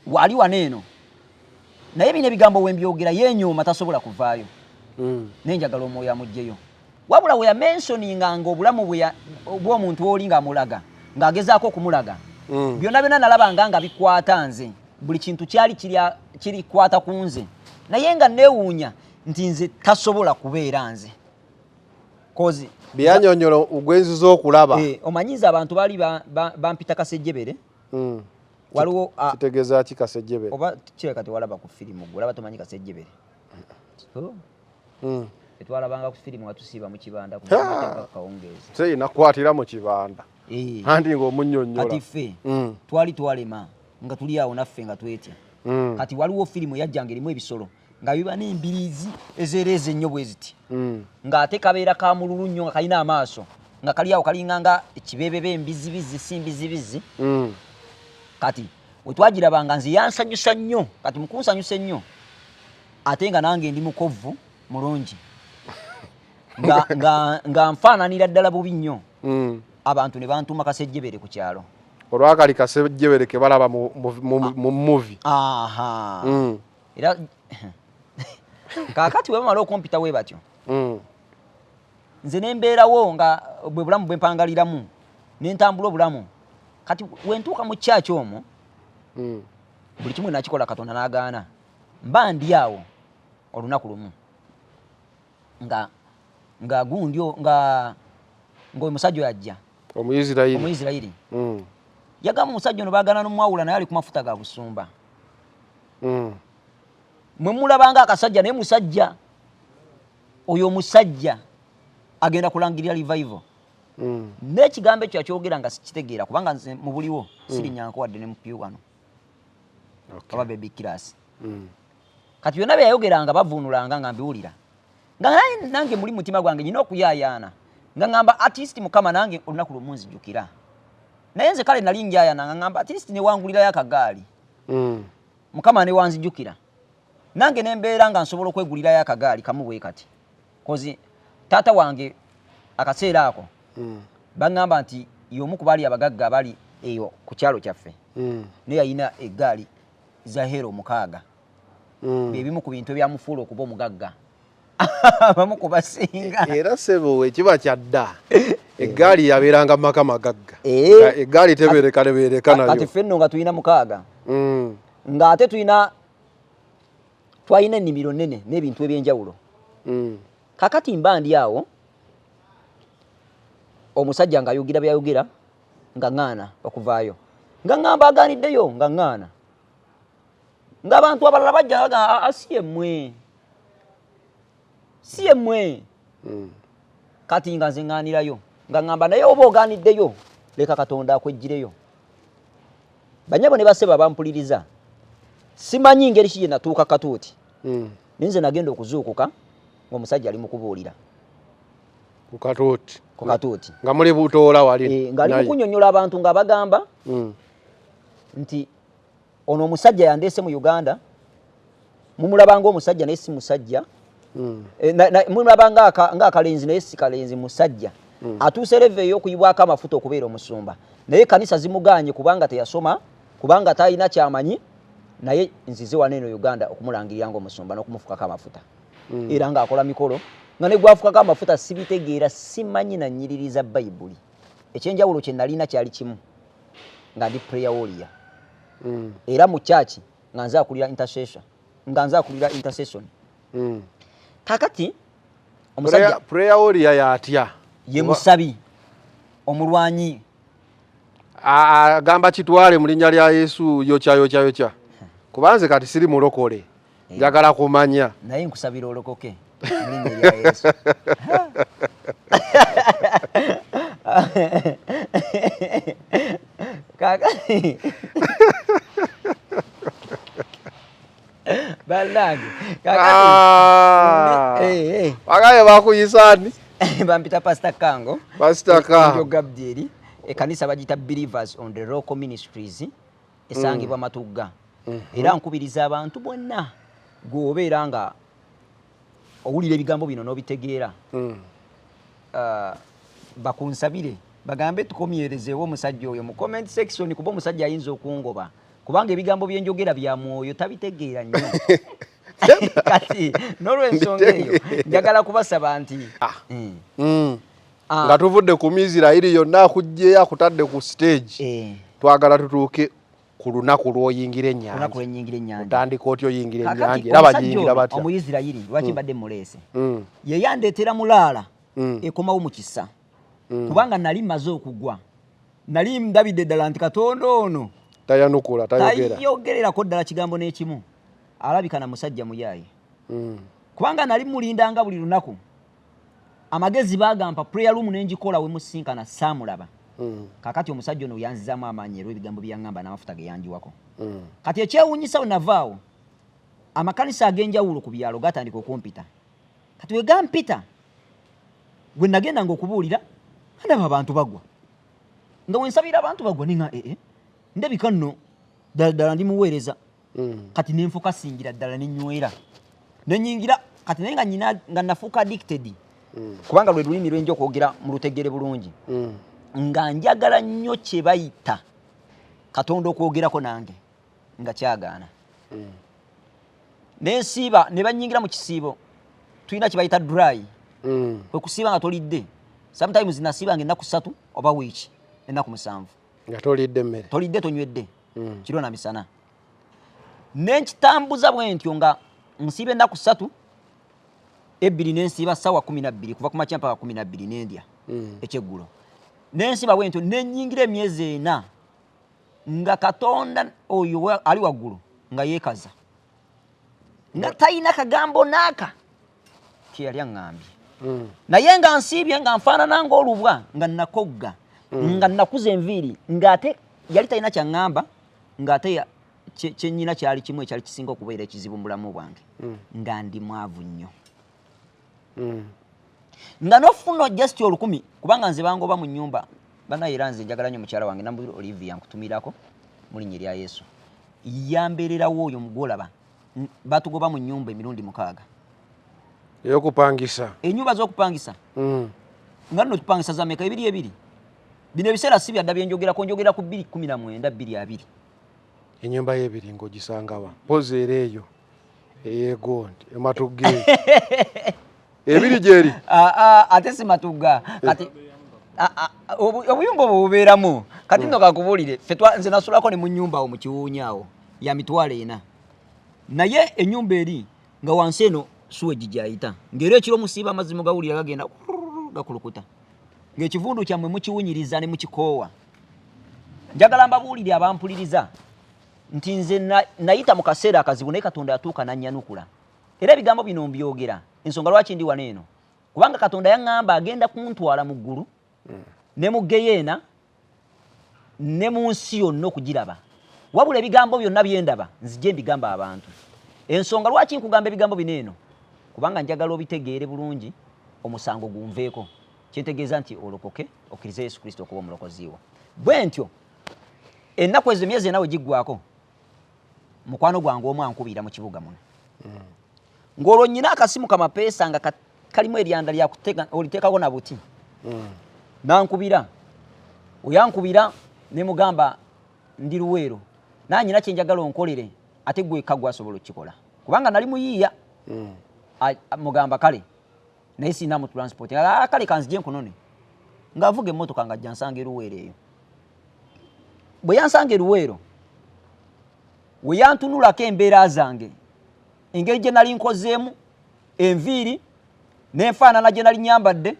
Speaker 1: wali wano eno, naye bino ebigambo wembyogera yenyooma, tasobola kuvaayo. Naye njagala omwoyo amugjeyo. Wabula we yamentioninganga obulamu bw'omuntu oli ng'amulaga, ng'agezaako okumulaga, byonna byonna nalabanga nga bikwata nze. Buli kintu kyali kirikwata ku nze, naye nga neewuunya nti nze tasobola kubeera nze, 'cause
Speaker 2: Byanyonyola ogwenziza okulaba.
Speaker 1: Eh, omanyiza abantu baali bampita Kasejjebere. Waliwo
Speaker 2: Kitegeeza ki Kasejjebere?
Speaker 1: Oba kireka tewalaba ku firimu gwe, olaba tomanyi Kasejjebere. Oh. Etwalabanga ku firimu nga tusiiba mu kibanda ku kawungeezi.
Speaker 2: Se nakwatira mu kibanda.
Speaker 1: Eh.
Speaker 2: Anti ng'omunnyonnyola.
Speaker 1: Kati ffe twali twalema nga tuli awo naffe nga twetya. Kati waliwo firimu yajjanga erimu ebisolo nga biba n'embiriizi ezeereeza ennyo bwe ziti, ng'ate kabeera ka mululu nnyo, nga kalina amaaso nga kali awo kalinga nga ekibebebe, embizibizi si mbizibizi. Kati wetwagirabanga nze yansanyusa nnyo. Kati mukunsanyusa ennyo, ate nga nange ndi mukovvu mulungi, nga nfaananira ddala bubi nnyo, abantu ne bantuuma Kasejjebere ku kyalo.
Speaker 2: Olwakali Kasejjebere ke balaba mu movie.
Speaker 1: Aha. Era kaakati bwe bamala okumpita we batyo, nze ne mbeerawo nga bwe bulamu bwe mpangaliramu, ne ntambula obulamu. Kati wentuuka mu kyaki omwo, buli kimu nakikola, Katonda n'agaana. Mba ndi awo olunaku lumu nga gundi nga ng'omusajja oyo ajja.
Speaker 2: Omuyisirayiri.
Speaker 1: Omuyisirayiri. Yagamba omusajja ono baagaana n'omwawula, naye ali ku mafuta ga busumba. Mwe mulabanga akasajja, naye musajja oyo, omusajja agenda kulangirira revival. N'ekigambo ekyo yakyogera nga sikitegeera, kubanga nze mu buliwo sirinyanko wadde ne mupiu wano oba baby class. Kati byonna bye yayogeranga bavuunulanga nga mbiwulira, nga nange muli mutima gwange nyina okuyaayaana nga ŋŋamba, at least Mukama nange olunaku lumu nzijukira. Naye nze kale nali njaayana nga ŋŋamba, at least newangulirayo akagaali, Mukama newanzijukira nange nembeera nga nsobola okwegulirayo akagaali kamu bwe kati, 'cause taata wange akaseera ako baŋŋamba nti y'omu ku baali abagagga abali eyo ku kyalo kyaffe, naye yalina eggaali za hero 6. Byebimu ku bintu ebyamufuula okuba omugagga abamu ku basinga.
Speaker 2: Era sebo ekiba kyadda, eggaali yabeeranga mu maka magagga.
Speaker 1: Eh.
Speaker 2: Eggaali tebeereka nebeereka
Speaker 1: Kati
Speaker 2: nayo.
Speaker 1: Ffe nno nga tulina 6, ng'ate tulina twalina ennimiro nnene n'ebintu ebyenjawulo. Kakati mba ndi awo, omusajja ng'ayogera byayogera, nga ŋŋaana okuvaayo, nga ŋŋamba agaaniddeyo, nga ŋŋaana, ng'abantu abalala bajja bagamba, "Ah, si yemmwe, si yemmwe." Kati nga nze ŋŋaanirayo, nga ŋŋamba, naye oba ogaaniddeyo, leka Katonda akweggireyo. Banyabo ne basebo abampuliriza, simanyi ngeri ki gye natuuka katuuti, naye nze nagenda okuzuukuka ng'omusajja ali mu kubuulira.
Speaker 2: Ku katuuti?
Speaker 1: Ku katuuti.
Speaker 2: Nga muli butoola wali?
Speaker 1: Eh, ng'ali mu
Speaker 2: naye.
Speaker 1: Kunnyonnyola abantu ng'abagamba nti ono omusajja yandeese mu Uganda, mumulaba ng'omusajja naye si musajja. Eh, mumulaba ng'akalenzi naye si kalenzi, musajja. Atuuse level ey'okuyibwako amafuta okubeera omusumba, naye kanisa zimuganye kubanga teyasoma, kubanga talina kyamanyi. Naye nzize wano eno Uganda okumulangirira ng'omusumba n'okumufukako amafuta. Era ng'akola mikolo nga ne gwafukako amafuta sibitegeera, simanyi na nnyiriri za Bayibuli. Ekyenjawulo kye nalina kyali kimu, nga ndi prayer warrior. Era mu kyaki nga nze akulira intercession, nga nze akulira intercession. Kakati omusajja
Speaker 2: Prayer warrior yatya?
Speaker 1: Ye musabi omulwanyi.
Speaker 2: Agamba kitwale mu linnya lya Yesu, yokya yokya yokya? Kubanze kati siri mulokole, njagala kumanya.
Speaker 1: Naye nkusabira olokoke mu linnya lya Yesu. Kakati bannange, kakati
Speaker 2: Ah.
Speaker 1: Eh, eh.
Speaker 2: Bagaye bakuyisa ani?
Speaker 1: Bampita Pastor Kango.
Speaker 2: Pastor Kango.
Speaker 1: Njo Gabdieri. Ekkanisa bagiyita Believers on the Rock Ministries, esangibwa Matugga. Era nkubiriza abantu bonna, gweobeera nga owulira ebigambo bino n'obitegeera, bakunsabire bagambe tukomyerezeewo omusajja oyo mu comment section, kuba omusajja ayinza okungoba, kubanga ebigambo byenjogera bya mwoyo, tabitegeera nnyo. Kati n'olwensonga eyo njagala kubasaba nti
Speaker 2: Nga tuvudde ku Misirayiri yonna akuggyeyo akutadde ku stage, twagala tutuuke ku lunaku lw'oyingira
Speaker 1: olunaku
Speaker 2: ennyanja.
Speaker 1: Lwenyingira ennyanja.
Speaker 2: Otandika otya oyingira
Speaker 1: Kakati
Speaker 2: ennyanja era
Speaker 1: omusajja
Speaker 2: bagiyingira
Speaker 1: ono
Speaker 2: batya?
Speaker 1: Omuyisirayiri, lwaki mbadde muleese? Ye yandeetera mulaala ekomawo mu kisa, kubanga nali mmaze okugwa, nali ndabidde ddala nti Katonda ono
Speaker 2: tayanukula, tayogera.
Speaker 1: Tayogererako ddala kigambo n'ekimu. Alabika na musajja muyaaye, kubanga nali mulindanga buli lunaku. Amagezi bagampa prayer room nenjikola, we musinkana saamulaba. Kakati omusajja ono yanzizaamu amaanyi era ebigambo byaŋŋamba n'amafuta ge yanjiwako. Kati ekyewuunyisa, we navaawo, amakanisa ag'enjawulo ku byalo gatandika okumpita. Kati we gampita, gwe nagendanga okubuulira, ndaba abantu bagwa, nga wensabira abantu bagwa, ninga ee, ndabika nno ddala ddala ndi muweereza. Kati nenfuka singira ddala, nenywera, nenyingira. Kati naye nga nyina nga nafuuka addicted, kubanga lwe lulimi lwenja okwogera mu lutegere bulungi, nga njagala nnyo kye bayita Katonda okwogerako nange, nga kyagaana. Nensiiba ne banyingira mu kisiibo, tulina kye bayita dry, kwe kusiiba nga tolidde. Sometimes nasiibanga ennaku 3 oba wiiki ennaku 7.
Speaker 2: Nga tolidde mmere.
Speaker 1: Tolidde, tonywedde, kiro na misana. Nenkitambuza bwe ntyo nga nsiiba ennaku 3, ebbiri nensiiba ssaawa 12, kuva ku makya mpaka 12, nendya ekyeggulo. Nensiiba bwe ntyo, nenyingira emyezi 4 nga Katonda oyo ali waggulu nga yeekaza, nga talina kagambo naaka kyeyali aŋŋambye. Naye nga nsiibye, nga nfaanana ng'olubwa, nga nakogga, nga nakuza enviiri, ng'ate yali talina kyaŋŋamba, ng'ate kyennyina kyali kimu ekyali kisinga okubeera ekizibu mu bulamu bwange, nga ndi mwavu nnyo, nga nofuna just 1000, kubanga nze bangoba mu nnyumba. Banaye, era nze njagala nnyo mukyala wange Namubiri Olivia, nkutumirako mu linnya erya Yesu, yambeererawo oyo mugwolaba. Batugoba mu nnyumba emirundi 6.
Speaker 2: Ey'okupangisa.
Speaker 1: Ennyumba z'okupangisa. Nga nno tupangisa za meka? Ebiri ebiri. Bino ebiseera si byadda byenjogerako, njogera ku 2019, 2020.
Speaker 2: Ennyumba y'ebiri ng'ogisangawa? Mpozi era eyo eyegondi ematugge ebiri gyeri?
Speaker 1: Ah, ah, ate si Matugga. Kati ah, obuyumba obwo bubeeramu. Kati nno kakubuulire, ffe nze nasulako ne mu nnyumba awo mu Kiwuunya awo ya 400,000, naye ennyumba eri nga wansi eno sewage gyayita, ng'era ekiro musiiba amazzi mugawulira gagenda gakulukuta, ng'ekivundu kyammwe mukiwunyiriza ne mukikoowa. Njagala mbabuulire abampuliriza nti nze nayita mu kaseera akazibu, naye Katonda yatuuka n'annyanukula. Era ebigambo bino mbyogera, ensonga lwaki ndi wano eno, kubanga Katonda yaŋŋamba agenda kuntwala mu ggulu ne mu geyeena ne mu nsi yonna okugiraba. Wabula ebigambo byonna byendaba nzije mbigamba abantu. Ensonga lwaki nkugamba ebigambo bino eno, kubanga njagala obitegeere bulungi, omusango gunveeko. Kyentegeeza nti olokoke, okkirize Yesu Kristo okuba omulokozi wo. Bwe ntyo ennaku ezo, emyezi 4 we giggwako, mukwano gwange omu ankubira mu kibuga muno, ng'olwo nnyina akasimu kamapeesa nga kalimu eryanda lyakutega, oliteekako na buti. Nankubira, oyankubira ne mugamba ndi Luweero, nanyina kyenjagala onkolere, ate gwe gwasobola okukikola, kubanga nali muyiiya. Mugamba kale, naye sirina mu transport. Ah, kale kanzije nkunone. Ng'avuga emmotoka ng'ajja nsanga eruweero eyo. Bwe yansanga eruweero, we yantunulako embeera zange, engeri gye nali nkozeemu enviiri n'enfaanana gye nali nyambadde,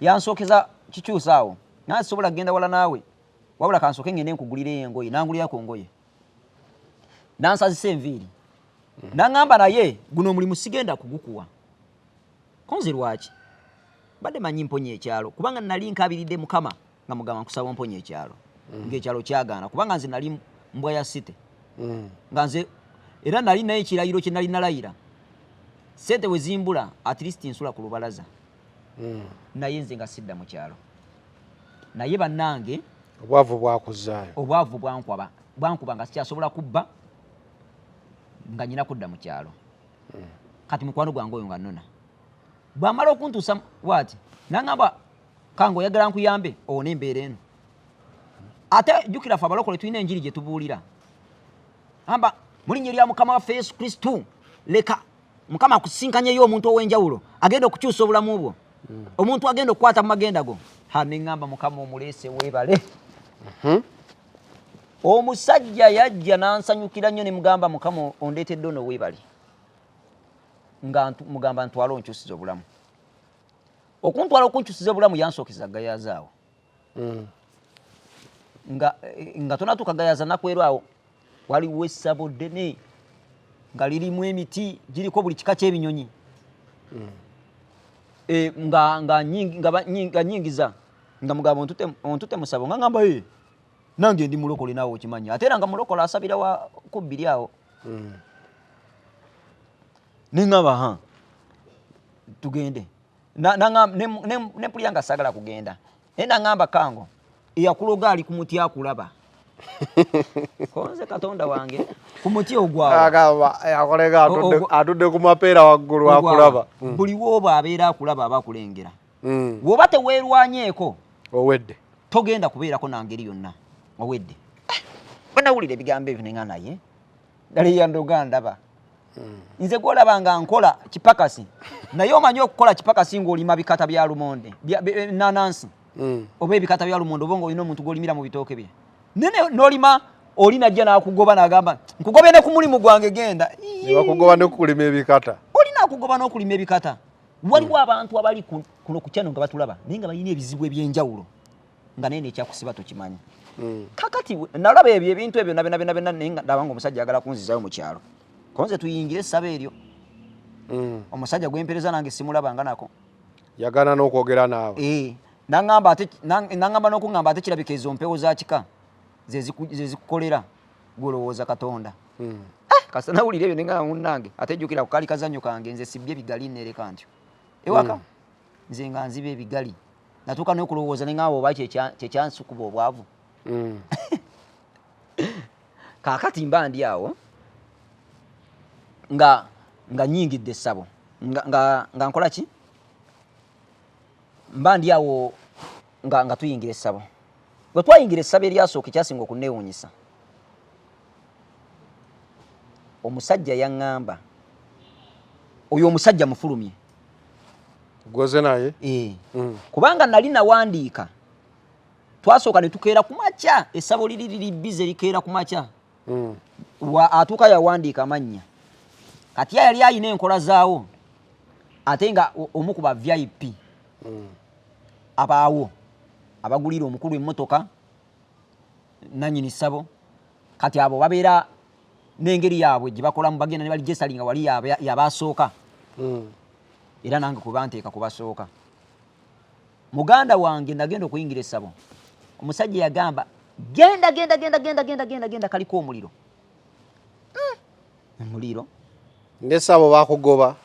Speaker 1: yansookeza kikyusa awo, naye sobola kugenda wala naawe, wabula kansooke ngende nkugulireyo engoye. Nangulirako ngoye, nansazisa enviiri, naŋŋamba naye guno omulimu sigenda kugukuwa. Konze lwaki? Badde manyi mponya ekyalo, kubanga nali nkabiridde Mukama nga mugamba nkusaba mponya ekyalo, ng'ekyalo kyagaana, kubanga nze nali mbwa ya site. Nga nze era nali naye ekirayiro kye nali nalayira, sente we zimbula, at least nsula ku lubalaza. Naye nze nga sidda mu kyalo. Naye bannange,
Speaker 2: obwavu bwakuzaayo.
Speaker 1: Obwavu bwankwaba, bwankuba nga sikyasobola kubba, nga nyina kudda mu kyalo. Kati mukwano gwange oyo nga nnona. Bwamala okuntuusa bwati nangamba, "Kange oyagala nkuyambe owone embeera eno?" Ate jjukira ffe abalokole tulina enjiri gye tubuulira. Amba, "Mu linnya lya Mukama waffe Yesu Kristu, leka Mukama akusinkanyeyo omuntu ow'enjawulo agenda okukyusa obulamu bwo, omuntu agenda okukwata mu magenda go." Ha, neŋŋamba, "Mukama omuleese, weebale." Omusajja yajja n'ansanyukira nnyo, ne mugamba, "Mukama ondeetedde ono, weebale." Nga mugamba, "Ntwala onkyusiza obulamu." Okuntwala okunkyusiza obulamu, yansookeza Gayaza awo. Nga tonatuuka Gayaza Nakweru awo waliwo essabo ddene nga lirimu emiti giriko buli kika ky'ebinyonyi. Nga nyingiza nga mugamba, "Ontute musabo?" Nga ngamba, "E, nange ndi mulokole naawe okimanyi." Ate era nga mulokole asabira wa kubbiri awo. Neŋŋamba, "Ha, tugende." Nempulira nga saagala kugenda, naye naŋŋamba, "Kango, eyakuloga ali ku muti akulaba." Konze Katonda wange, ku muti ogwawo.
Speaker 2: Agamba yakolega atudde ku mapeera waggulu akulaba.
Speaker 1: Buli wooba abeera akulaba, aba akulengera. Bw'oba teweerwanyeeko,
Speaker 2: owedde.
Speaker 1: Togenda kubeerako nangeri yonna, owedde. Bwe nawulira ebigambo ebyo nenga, naye ddala eyandoga ndaba nze gwolaba nga nkola kipakasi, naye omanyi okukola kipakasi ng'olima bikata bya lumonde, nanansi oba ebikata bya lumonde, oba ng'olina omuntu gw'olimira mu bitooke bye nene n'olima, oli najja n'akugoba n'agamba, "Nkugobye ne ku mulimu gwange, genda."
Speaker 2: Ne bakugoba ne kukulima ebikata.
Speaker 1: Olina akugoba n'okulima ebikata. Waliwo abantu abali kuno ku kyano nga batulaba, naye nga balina ebizibu ebyenjawulo, nga naye nekyakusiba tokimanyi. Kakati nalaba ebyo ebintu ebyo byonna byonna byonna, naye nga ndaba nga omusajja ayagala kunzizayo mu kyalo, konze tuyingire essaba eryo. Omusajja gwempereza nange simulabanga nako.
Speaker 2: Yagaana n'okwogera naawe.
Speaker 1: Eh, naŋŋamba ate naŋŋamba n'okuŋŋamba, ate kirabika ezo mpewo za kika ze zikukolera, gwolowooza Katonda. Kasita nawulira ebyo nenga, munnange, ate jjukira ku kaali kazannyo kange, nze sibbye ebigali neereka ntyo ewaka. Nze nga nziba ebigali, natuuka n'okulowooza neŋŋamba oba kyekyansukuba obwavu. Kaakati mba ndi awo nga nyingidde essabo, nga nkola ki, mba ndi awo nga tuyingira essabo. Bwe twayingira essabo eryasooka, ekyasinga okunneewuunyisa, omusajja yaŋŋamba, "Oyo omusajja mufulumye."
Speaker 2: Goze naye.
Speaker 1: Eh. Kubanga nali nawandiika, twasooka ne tukeera ku makya, essabo liri liri bize likeera ku makya. Atuuka yawandiika amannya. Kati ye yali ayina enkola zaawo, ate nga omu ku ba VIP abaawo abagulira omukulu emmotoka nanyini ssabo. Kati abo babeera n'engeri yaabwe gye bakolamu, bagenda ne balijesali nga wali yabasooka. Era nange kubanteeka kubasooka. Muganda wange, nagenda okuyingira essabo, omusajja yagamba, "Genda, genda, genda, genda, genda, genda, genda, kaliko omuliro." Omuliro.
Speaker 2: Nesabo bakugoba.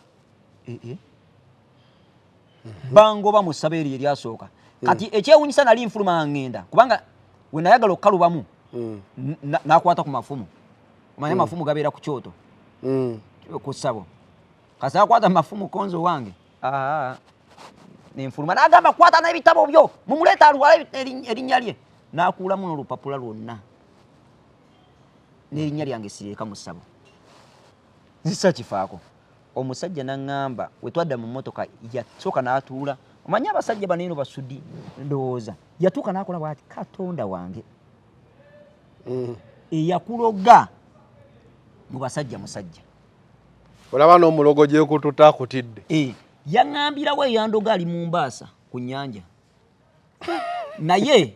Speaker 1: Eh, eh. Bangoba mu ssabo eryo eryasooka. Kati ekyewunyisa, nali nfuluma nga ŋŋenda, kubanga we nayagala okukalubamu, nakwata ku mafumu. Omanye amafumu gabeera ku kyoto, ku ssabo. Kasi akwata mafumu konzo wange. Aa, nenfuluma, nagamba, "Kwata n'ebitabo byo, mumuleeta alwale erinnya lye." N'akuulamu n'olupapula lwonna n'erinnya lyange sireka mu ssabo, nzisa kifaako. Omusajja naŋŋamba, we twadda mu mmotoka, yasooka n'atuula. Omanyi abasajja bano eno basudi, ndowooza yatuuka n'akola bwati, "Katonda wange, eyakuloga mu basajja musajja."
Speaker 2: Olaba n'omulogo gyekututa akutidde.
Speaker 1: Eh, yaŋŋambirawo eyandoga ali mu mbaasa ku nnyanja, naye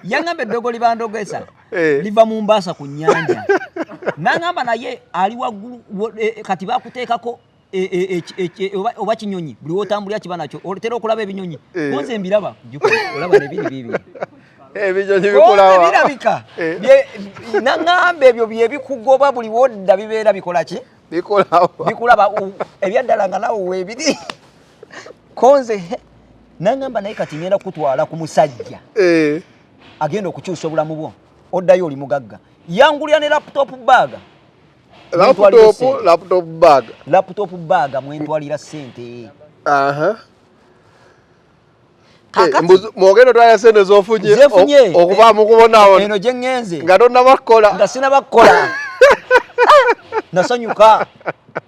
Speaker 1: yaŋŋamba eddogo libandogesa liva mu mbaasa ku nnyanja. Naŋŋamba naye ali waggulu kati bakuteekako oba kinyonyi, buli wotambulira kiba nakyo. Otera okulaba ebinyonyi? Konze mbiraba. Jjukira, olaba nebiri bibiri.
Speaker 2: Ebinyonyi bikulaba.
Speaker 1: Birabika. Naŋŋamba ebyo byebikugoba, buli wodda bibeera bikola ki?
Speaker 2: Bikulaba.
Speaker 1: Bikulaba. Ebyaddala nga nawe weebiri. Konze naŋŋamba, naye kati ngenda kukutwala ku musajja agenda okukyusa obulamu bwo, oddayo oli mugagga. Yangulira ne laptop bag.
Speaker 2: Laptop, laptop bag.
Speaker 1: Laptop bag mwentwalira sente.
Speaker 2: Aha. Eh, mwogenda otwala sente zofunye
Speaker 1: zefunye
Speaker 2: okuva mu kubonawona
Speaker 1: eno gye ŋŋenze
Speaker 2: nga tonnaba kukola
Speaker 1: nga sinaba kukola. Nasanyuka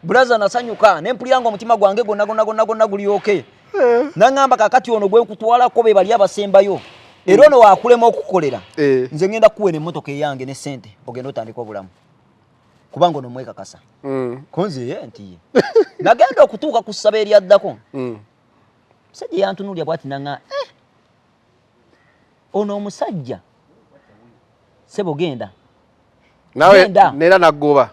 Speaker 1: bulaza, nasanyuka nempulira nga omutima gwange gonna gonna gonna gonna gulyoke. Naŋŋamba, kakati ono gwe nkutwalako be bali abasembayo, era ono wakulema okukolera. Nze ŋŋenda kukuwena emmotoka eyange ne sente, ogenda otandika obulamu, kubanga ono mwekakasa. Konze ye nti ye nagenda okutuuka ku ssaba eryaddako, musajja yantunuulya bwati naŋa, eh, ono omusajja sebo genda.
Speaker 2: Nawe
Speaker 1: Genda.
Speaker 2: nera naggoba.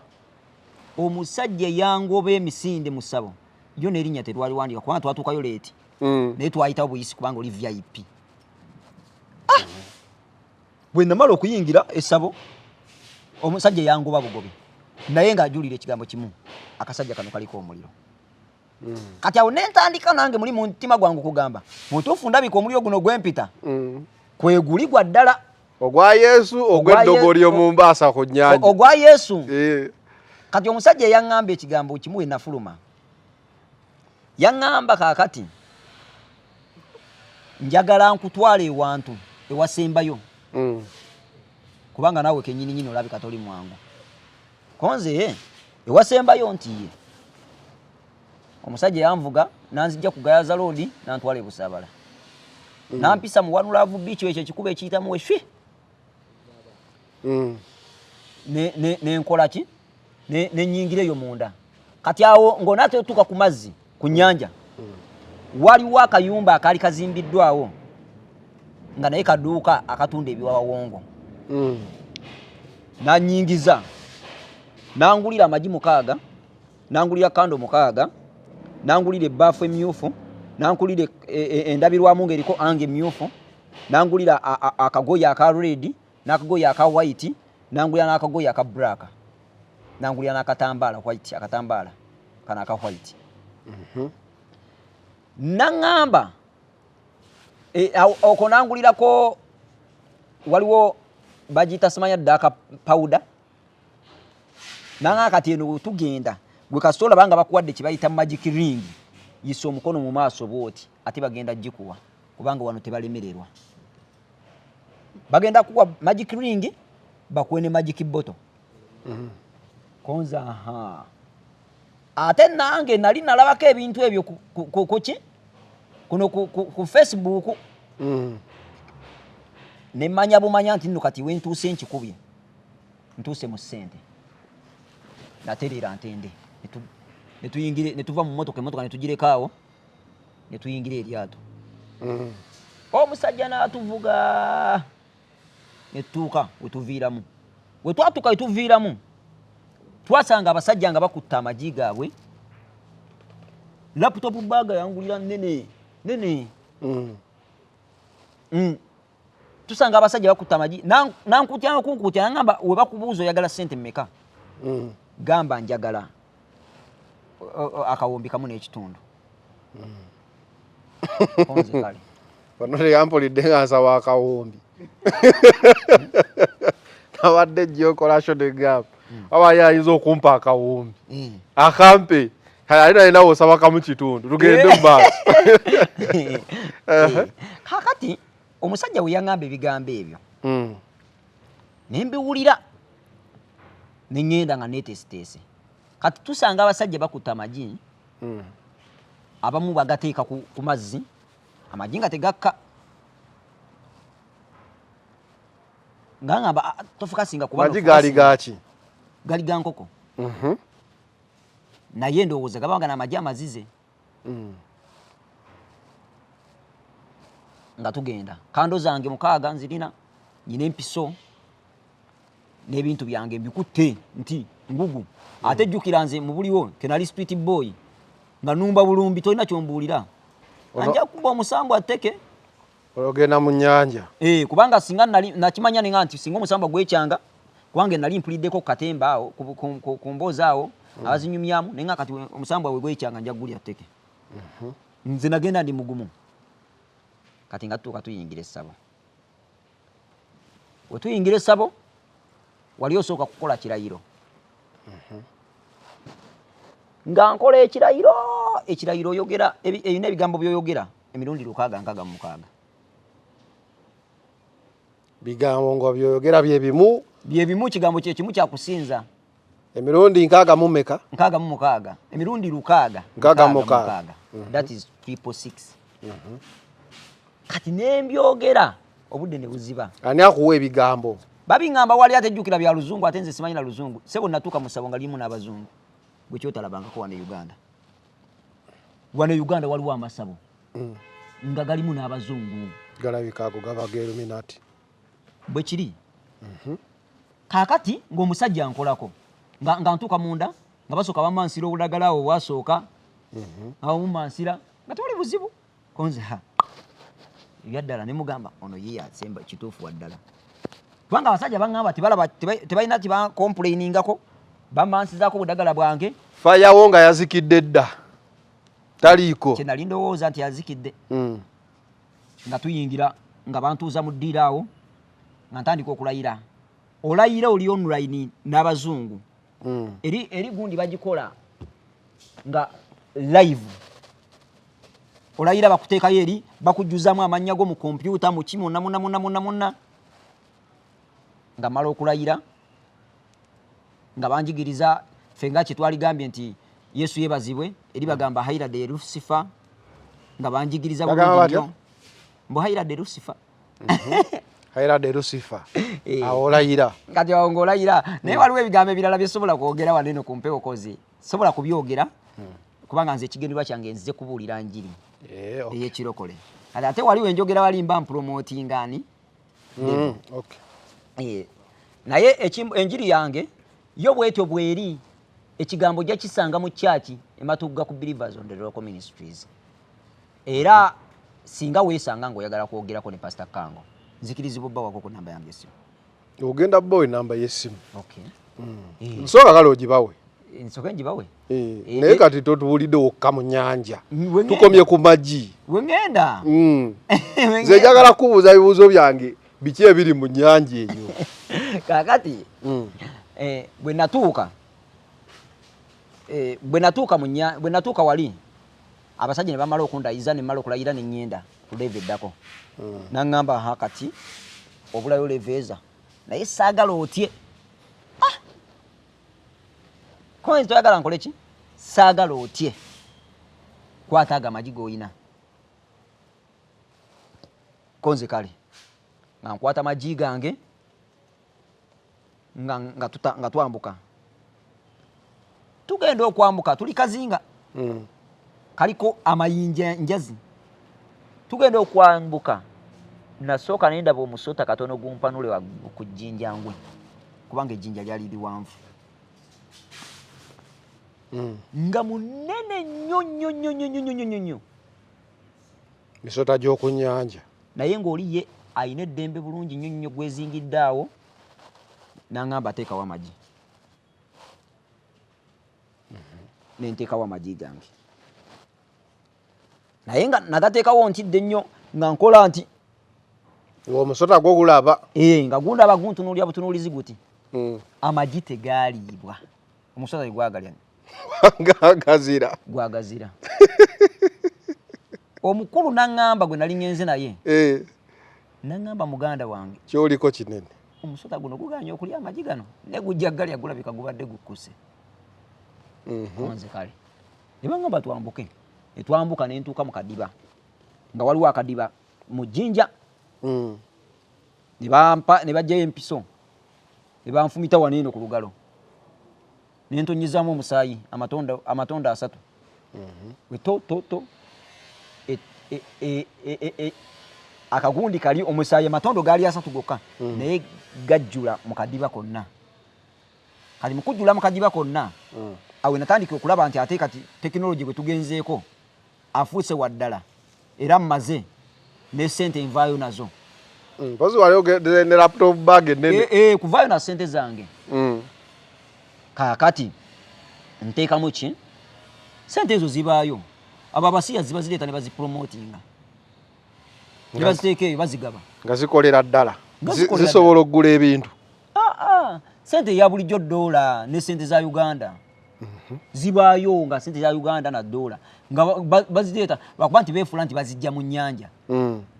Speaker 1: Omusajja yangoba emisinde mu ssabo yo, n'erinnya tetwaliwandika kubanga twatuukayo late. Naye twayitawo buyisi kubanga oli VIP. Ah! Bwe namala okuyingira essabo, omusajja yangoba bugobi, naye ng'ajulira ekigambo kimu, akasajja kano kaliko omuliro. Kati awo nentandika nange muli mu mutima gwange okugamba, mutuufu ndabika omuliro guno gwempita kweguli gwa ddala.
Speaker 2: Ogwa Yesu, ogw'eddogo ly'omumbaasa ku nnyanja.
Speaker 1: Ogwa Yesu. Kati omusajja yaŋŋamba ekigambo kimu we nafuluma, yaŋŋamba, kaakati njagala nkutwala ewantu ewasembayo, kubanga naawe kenyini nyini olabika toli mwangu. Konze ewasembayo nti ye omusajja yanvuga nanzijja ku Gayaza Road, nantwala e Busaabala, nampisa mu One Love Beach, ekyo ekikuba ekiyitamu weshwi. Nenkola ki, nenyingira eyo munda. Kati awo ng'onaatera otuuka ku mazzi ku nnyanja, waliwo akayumba akaali kazimbiddwawo nga naye kaduuka akatunda ebiwawawongo. Nanyingiza, nangulira amagi 6, nangulira kando 6, nangulira ebbaafu emyufu, nangulira endabirwamu ng'eriko ange emyufu, nangulira akagoye aka red n'akagoye aka white, nangulira n'akagoye aka black, nangulira n'akatambaala white, akatambaala kano aka white. Naŋŋamba okwo nangulirako, waliwo bagiyita simanya dark powder. Naŋŋamba, kati eno wetugenda gwe kasita olaba nga bakuwadde kye bayita magic ring, yisa omukono mu maaso bwoti, ate bagenda gikuwa, kubanga wano tebalemererwa, bagenda kuwa magic ring, bakuwe ne magic bottle. Konza aha, ate nange nali nalabako ebintu ebyo kuki kuno ku Facebook. Nemanya bumanya nti nno kati wentuuse nkikubye, ntuuse mu ssente. Natereera ntende, netuyingire, netuva mu motoka, emotoka netugireka netuyingira eryato. Omusajja n'atuvuga netutuuka wetuviiramu. Wetwatuuka wetuviiramu, twasanga abasajja nga bakutta amagi gaabwe. Laptop bag yangulira nene nene. Tusanga abasajja bakutta amagi. Nankutya nokunkutya, nangamba, we bakubuuza oyagala sente mmeka, gamba njagala 1.5 kawumbi. Konze kale.
Speaker 2: Ono teyampulidde nga nsaba akawumbi, nabadde ejja okola show negamba aba ye ayinza okumpa akawumbi. Akampe ali naye, nawe osaba kamu kitundu, tugende mu maaso.
Speaker 1: Kakati omusajja we yaŋŋamba ebigambo ebyo, ne mbiwulira, ne ŋŋenda nga neeteeseteese. Kati tusanga abasajja bakutta amagi. Abamu bagateeka ku mazzi, amagi nga tegakka. Nga ngamba, "Ah, tofukasinga kuba
Speaker 2: magi gaali gaaki?"
Speaker 1: Gali ga nkoko. Naye ndowooza gabanga n'amagi amazize. Nga tugenda, kando zange 6 nzirina, nyina empiso n'ebintu byange mbikutte nti ngugu. Ate jjukira nze mu buliwo kenali street boy, nga numba bulumbi, tolina kyombuulira. Anja kuba omusambu ateke.
Speaker 2: Ologenda mu nnyanja.
Speaker 1: Eh, kubanga singa nali nakimanya ninga nti singa omusamba gwekyanga, kubanga nali mpuliddeko ku katemba awo, ku mboozi awo abazinyumyamu, naye nga kati omusambwa we gwekyanga nja gulya tteke. Nze nagenda ndi mugumu. Kati nga tutuuka tuyingira essabo, we tuyingira essabo wali osooka kukola kirayiro. Nga nkola ekirayiro, ekirayiro oyogera erina ebigambo by'oyogera emirundi 666.
Speaker 2: Bigambo nga byoyogera byebimu?
Speaker 1: Byebimu, kigambo kyekimu kyakusinza.
Speaker 2: Emirundi nkaaga mu meka?
Speaker 1: 66, emirundi 6.
Speaker 2: 66.
Speaker 1: That is 666. Kati nembyogera obudde ne buziba.
Speaker 2: Ani akuwa ebigambo?
Speaker 1: Babiŋŋamba wali, ate jjukira bya luzungu, ate nze simanyi na luzungu. Sebo, natuuka mu ssabo nga lirimu n'abazungu, gwe kyotalabangako wano e Uganda. Wano e Uganda waliwo amasabo nga galimu n'abazungu.
Speaker 2: Galabika ago gaba ga Illuminati.
Speaker 1: Bwe kiri. Kaakati ng'omusajja nkolako nga ntuuka munda nga basooka bamansira obulagala awo bwasooka nga bamumansira nga tewali buzibu. Konze ha ebyaddala ne mugamba ono ye yasemba kituufu waddala, kubanga abasajja baŋŋamba tebalaba, tebalina kibakomplainingako, bamansizaako obudagala bwange.
Speaker 2: Fayawo nga yazikidde dda, taliiko.
Speaker 1: Kye nali ndowooza nti yazikidde. Nga tuyingira nga bantuuza mu ddiiro awo nga ntandika okulayira. Olayira oli online n'abazungu. Eri gundi bagikola nga live, olayira bakuteekayo eri, bakujjuzamu amannya go mu kompyuta muki mwonna mwonna mwonna mwonna mwonna. Nga mala okulayira nga banjigiriza ffe nga kyetwaligambye nti Yesu yebazibwe, eri bagamba Hairade Lucifer, nga banjigiriza
Speaker 2: Bagamba
Speaker 1: bulungi
Speaker 2: batya?
Speaker 1: nnyo mbu Hairade Lucifer.
Speaker 2: Hairade Lucifer.
Speaker 1: Eh.
Speaker 2: Awo olayira.
Speaker 1: Kati awo ng'olayira, naye waliwo ebigambo ebirala byesobola kwogera wano eno ku mpewo, kozi sobola kubyogera kubanga nze ekigendererwa kyange nzize kubuulira njiri ey'ekirokole. Kati ate waliwo enjogera wali mba mpromotinga ani. Eh, naye enjiri yange yo bwetyo bweri, ekigambo ojja kisanga mu kyaki ematugga ku Believers on the Rock Ministries. Era singa weesanga ng'oyagala kwogerako ne Pastor Kango, nzikirizibwa obbawako ku namba yange esimu?
Speaker 2: Ogenda bawe namba y'essimu.
Speaker 1: Okay.
Speaker 2: Nsooka kale ogibawe.
Speaker 1: Nsooke ngibawe.
Speaker 2: Eh, naye kati totuwulidde wokka mu nnyanja.
Speaker 1: We ngenda.
Speaker 2: Tukomye ku magi.
Speaker 1: We ŋŋenda.
Speaker 2: Nze njagala kubuuza bibuuzo byange, biki ebiri mu nnyanja eyo?
Speaker 1: Kaakati bwe natuuka bwe natuuka wali abasajja ne bamala okundayiza, ne mmala okulayira, ne ŋŋenda ku level eddako. Naŋŋamba, ha, kati obulayo level eza, naye saagala otye. Ah! Koenzi toyagala nkole ki? Saagala otye, kwata ago amagi g'oyina. Konze kale nga nkwata magi gange nga twambuka, tugenda okwambuka tuli kazinga kaliko amayinja njazi. Tugenda okwambuka, nasooka nendaba omusota katono gumpanule waggulu ku jjinja ngwe, kubanga ejjinja lyali liwanvu nga munene nnyo nnyo nnyo nnyo nnyo nnyo nnyo nnyo.
Speaker 2: Misota gy'oku nnyanja.
Speaker 1: Naye ng'oli ye alina eddembe bulungi nnyo nnyo, gwezingidde awo. N'aŋŋamba ateekawo amagi, nenteekawo amagi gange, naye nga nagateekawo ntidde nnyo nga nkola nti
Speaker 2: Ng'omusota gwo gulaba.
Speaker 1: Ee, nga gundaba, guntunuulira butunuulizi guti. Amagi tegaaliibwa, omusota tegwagalya.
Speaker 2: Gagazira.
Speaker 1: Gwagazira. Omukulu naŋŋamba, gwe nali ŋŋenze naye, naŋŋamba, muganda wange,
Speaker 2: kyoliko kinene.
Speaker 1: Omusota guno guganye okulya amagi gano, ne gujja galya, gulabika gubadde gukkuse. Nze kale ne baŋŋamba twambuke, ne twambuka, ne ntuuka mu kadiba nga waliwo akadiba mu jjinja. Ne bampa, ne bajjayo empiso ne banfumita wano eno ku lugalo, ne ntonyezaamu omusaayi amatondo 3. We to to to akagundi kali omusaayi, amatondo gaali 3 gokka, naye gajjula mu kadiba konna. Kati mu kujjula mu kadiba konna, awe natandika okulaba nti ate kati tekinologi bwe tugenzeeko afuuse waddala, era mmaze ne sente nvaayo nazo.
Speaker 2: Mpozi wali ogende ne laptop bag enene.
Speaker 1: Eh, kuvaayo na sente zange. Kaakati nteekamu ki, sente ezo zibaayo, abo abasiya ziba zireeta ne bazipromotinga ne baziteeka eyo bazigaba.
Speaker 2: Nga zikolera ddala.
Speaker 1: Nga zikolera.
Speaker 2: Zisobola okugula ebintu.
Speaker 1: Ah, ah, sente eya bulijjo, dola ne sente za Uganda. Zibaayo nga sente za Uganda na dola nga bazireeta lwakuba nti beefuula nti bazijja mu nnyanja,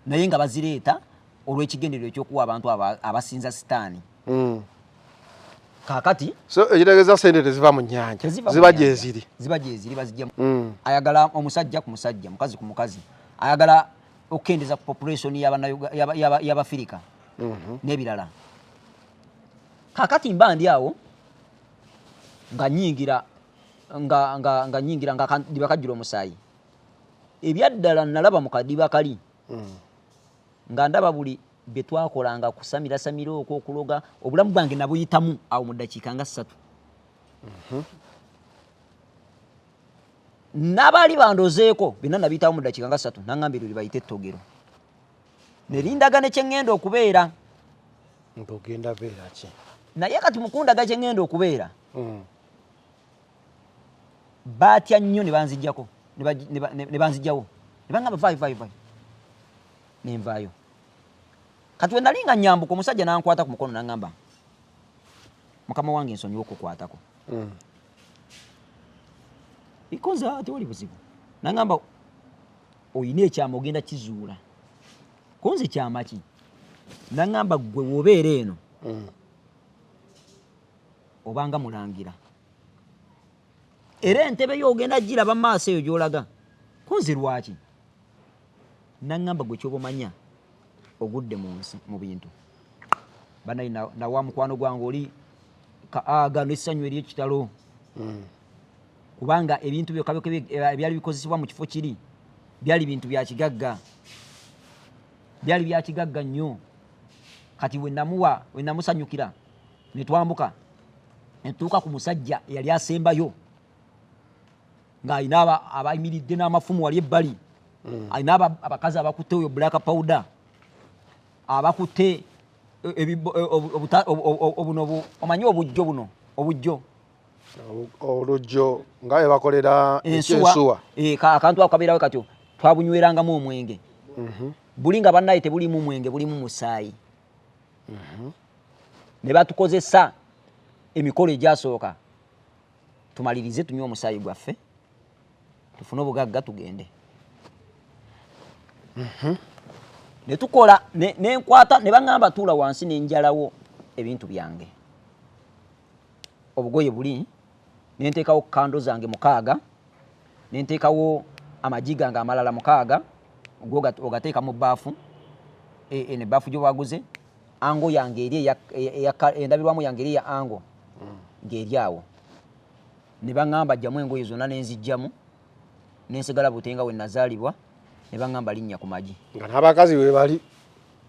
Speaker 1: naye nga bazireeta olw'ekigendererwa ekyokuwa abantu abasinza sitaani. Kaakati
Speaker 2: So ekitegeeza sente teziva mu nnyanja,
Speaker 1: teziva mu
Speaker 2: ziba
Speaker 1: nnyanja.
Speaker 2: Gyeziri.
Speaker 1: Ziba gyeziri, bazijja Ayagala omusajja ku musajja, mukazi ku mukazi, ayagala okukendeeza ku population y'Abafirika n'ebirala. Kaakati mba ndi awo nga nyingira nga nyingira nga kadiba kajjula omusaayi. Ebyaddala nalaba mu kadiba kali nga ndaba buli bye twakolanga, kusamirasamira okwo, okuloga, obulamu bwange nabuyitamu awo mu ddakiika nga 3. N'abaali bandozeeko byonna nabiyitamu mu ddakiika nga 3. Naŋŋamba eryo lye bayita ettogero, ne lindaga ne kye ŋŋenda okubeera.
Speaker 2: Nti ogenda beera ki?
Speaker 1: Naye kati mukundaga kye ŋŋenda okubeera, baatya nnyo ne banzijjako, ne banzijjawo, ne baŋŋamba vaayo, vaayo, vaayo, ne nvaayo. Kati we nali nga nyambuka, omusajja n'ankwata ku mukono n'aŋŋamba, "Mukama wange, nsonyiwa okukwatako." Ikonza tewali buzibu. N'aŋŋamba, "Oyina ekyama, ogenda kizuula." Konze kyama ki? N'aŋŋamba, "Ggwe w'obeera eno obanga mulangira, era entebe yo ogenda giraba mu maaso eyo gy'olaga." Konze lwaki? N'aŋŋamba, "Gwe kyoba omanya ogudde mu nsi mu bintu banaye." Nawa mukwano gwange oli kaaga n'essanyu ery'ekitalo, kubanga ebintu byokka byokka ebyali bikozesebwa mu kifo kiri byali bintu bya kigagga, byali bya kigagga nnyo. Kati we namuwa, we namusanyukira, ne twambuka ne tutuuka ku musajja eyali asembayo ng'alina abayimiridde n'amafumu wali ebbali, alina abakazi abakutte oyo black powder, abakutte obuno omanyi obujjo buno, obujjo.
Speaker 2: Olujjo nga bwe bakolera
Speaker 1: ensuwa.
Speaker 2: Ekyensuwa.
Speaker 1: Eh, akantu ako kabeerawo katyo, twabunywerangamu omwenge buli nga bannaye tebulimu mwenge, bulimu musaayi. Ne batukozesa emikolo egyasooka, tumalirize tunywe omusaayi gwaffe tufune obugagga tugende. Ne tukola nenkwata ne baŋŋamba, "Tuula wansi." Nenjalawo ebintu byange, obugoye buli, nenteekawo candle zange 6, nenteekawo amagi gange amalala 6, go ogateeka mu bbaafu, eno ebbaafu gyobaguze, angle yange eri endabirwamu yange eri eya angle ng'eri awo. Ne baŋŋamba, "Jjamu engoye zonna." Nenzijjamu, nensigala butenga we nazaalibwa. Ne baŋŋamba, "Linnya ku magi."
Speaker 2: Nga n'abakazi we bali?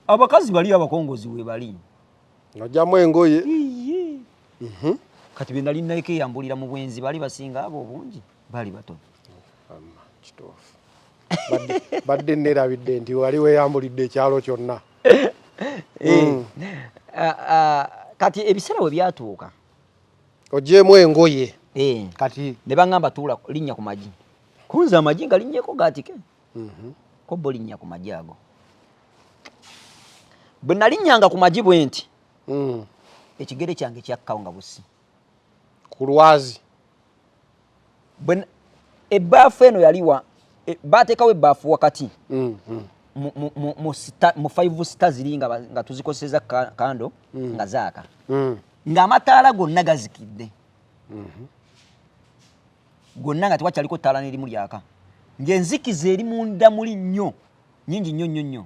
Speaker 1: Abakazi bali, abakongozi we bali.
Speaker 2: Ng'ojjamu engoye.
Speaker 1: Kati be nali nakeyambulira mu bwenzi bali basinga abo obungi, bali batono.
Speaker 2: Amma, kituufu. Badde nerabidde nti wali weeyambulidde ekyalo kyonna.
Speaker 1: Ah, ah, kati ebiseera bwe byatuuka,
Speaker 2: Ogyemu engoye. Kati
Speaker 1: ne baŋŋamba, "Tuula, linnya ku magi." Kunze amagi nga linnyeko gaatike ko bo, linnya ku magi ago. Bwe nalinnyanga ku magi bwe nti, ekigere kyange kyakkawo nga busi.
Speaker 2: Ku lwazi?
Speaker 1: Ebbaafu eno yaliwa bateekawo ebbaafu wakati mu five star ziri nga, nga tuzikozeseza candle nga zaaka, ng'amataala gonna gazikidde gonna, nga tewakyaliko ttaala n'erimu lyaka, ng'enzikiza eri munda muli nnyo, nyingi nnyo nnyo nnyo.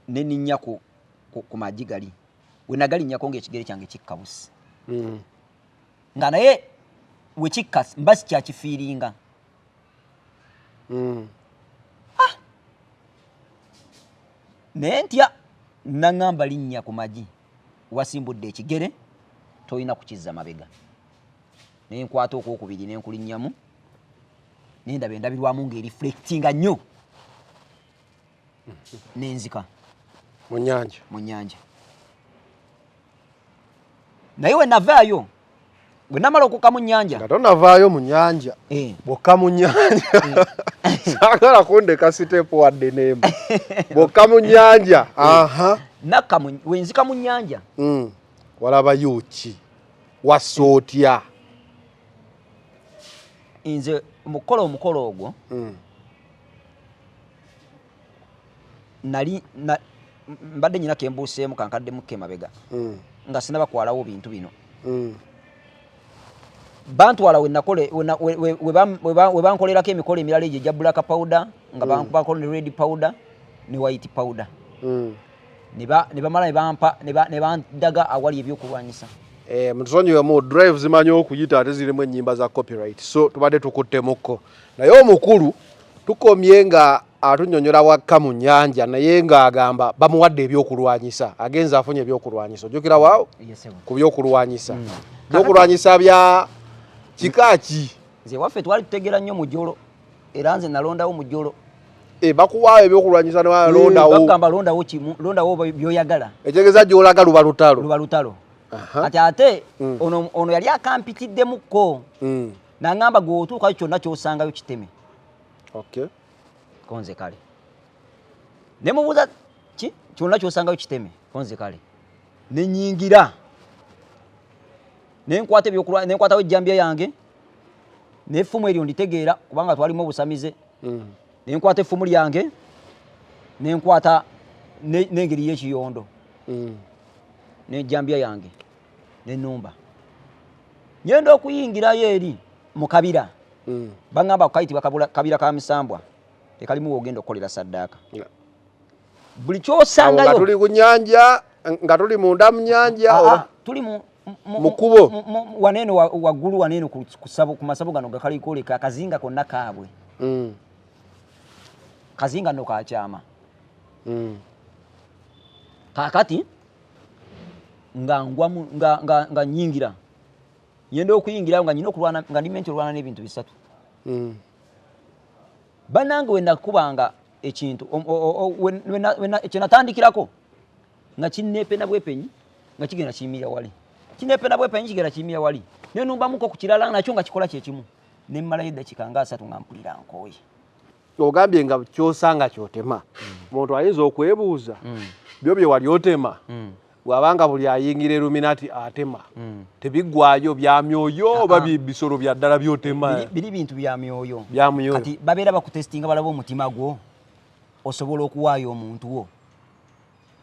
Speaker 1: Ne ninnya ku magi gali. We nagalinnyako ng'ekigere kyange kikka busi, nga naye wekikka mba sikyakifiiringa. Naye ntya. Naŋŋamba, "Linnya ku magi, wasimbudde ekigere tolina kukizza mabega." Nenkwata okwokubiri nenkulinnyamu, nendaba endabirwamu ng'ereflectinga nnyo, nenzika.
Speaker 2: Mu nnyanja?
Speaker 1: Mu nnyanja. Naye we navaayo, bwe namala okukka mu nnyanja,
Speaker 2: Nga tonavaayo mu nnyanja, bwokka mu nnyanja, saagala kundeka step wadde n'emu, bwokka mu nnyanja, aha.
Speaker 1: Nakka wenzika mu nnyanja,
Speaker 2: Walabayo ki? Wassa otya?
Speaker 1: Nze mukukola omukolo ogwo nali mbadde nyina kembuuseemu kankaddemu kemabega nga sinaba kwalawo bintu bino. Bantwala we bankolerako emikolo emirala egyo egya black powder nga bankubako ne red powder ne white powder ne bamala ne bampa ne bandaga awali ebyokulwanyisa.
Speaker 2: Eh, mutusonyiwemu, drive zimanyi okuyita ate zirimu ennyimba za copyright, so tubadde tukuttemukko, naye omukulu tukomye nga atunyonyola wakka mu nnyanja, naye ng'agamba bamuwadde ebyokulwanyisa, agenze afunye ebyokulwanyisa. Ojjukira waawo?
Speaker 1: Yes, sir.
Speaker 2: Ku byokulwanyisa, byokulwanyisa bya kika ki?
Speaker 1: Nze waffe twali tutegera nnyo mujolo, era nze nalondawo mujolo.
Speaker 2: Eh, bakuwaawo ebyokulwanyisa newalondawo?
Speaker 1: Bagamba londawo kimu, londawo byoyagala.
Speaker 2: Ekitegeeza gy'olaga luba lutalo.
Speaker 1: Luba lutalo. Kati ate ono yali akampitiddemukko naŋŋamba, gwe otuukayo kyonna kyosangayo kiteme. Konze kale ne mubuuza ki, kyonna kyosangayo kiteme. Konze kale nenyingira nenkwata ebyokulwa, nenkwatawo ejjambya yange n'effumu eryo nditegeera kubanga twalimu obusamize. Nenkwata effumu lyange, nenkwata n'engeri y'ekiyondo n'ejjambya yange nenumba, ngenda okuyingirayo eri mu kabira. Baŋŋamba kayitibwa kabira ka misambwa, tekalimu wogenda okukolera saddaaka. Buli
Speaker 2: Awo nga
Speaker 1: kyosangayo.
Speaker 2: Tuli ku nyanja, nga tuli munda mu nyanja?
Speaker 1: Ah,
Speaker 2: oba
Speaker 1: ah, tuli mu
Speaker 2: Mu kkubo?
Speaker 1: Waneeno waggulu waneeno ku masabo gano gakalikoleka akazinga konna kaabwe. Kazinga nno kakyama. Kaakati nga ngwa nga nyingira, ngenda okuyingirayo nga nyina okulwana, nga ndi meant olwana n'ebintu bisatu. Bannange, we nakubanga ekintu kye natandikirako nga kinneepena bwepenyi nga kigenda kiyimirira wali, kineepena bwepenyi kigenda kiyimirira wali, nenumbamuko ku kirala nakyo nga kikola kyekimu, nemmalayo eddakiika nga 30 nga mpulira nkooye.
Speaker 2: Ogambye nga kyosanga kyotema. Omuntu ayinza okwebuuza, byo bye wali otema, bw'abanga buli ayingira Illuminati atema, tebiggwayo bya myoyo oba bisolo bya ddala byotema?
Speaker 1: Biri bintu bya myoyo.
Speaker 2: Bya myoyo.
Speaker 1: Kati babeera bakutestinga balaba omutima gwo, osobola okuwaayo omuntu wo,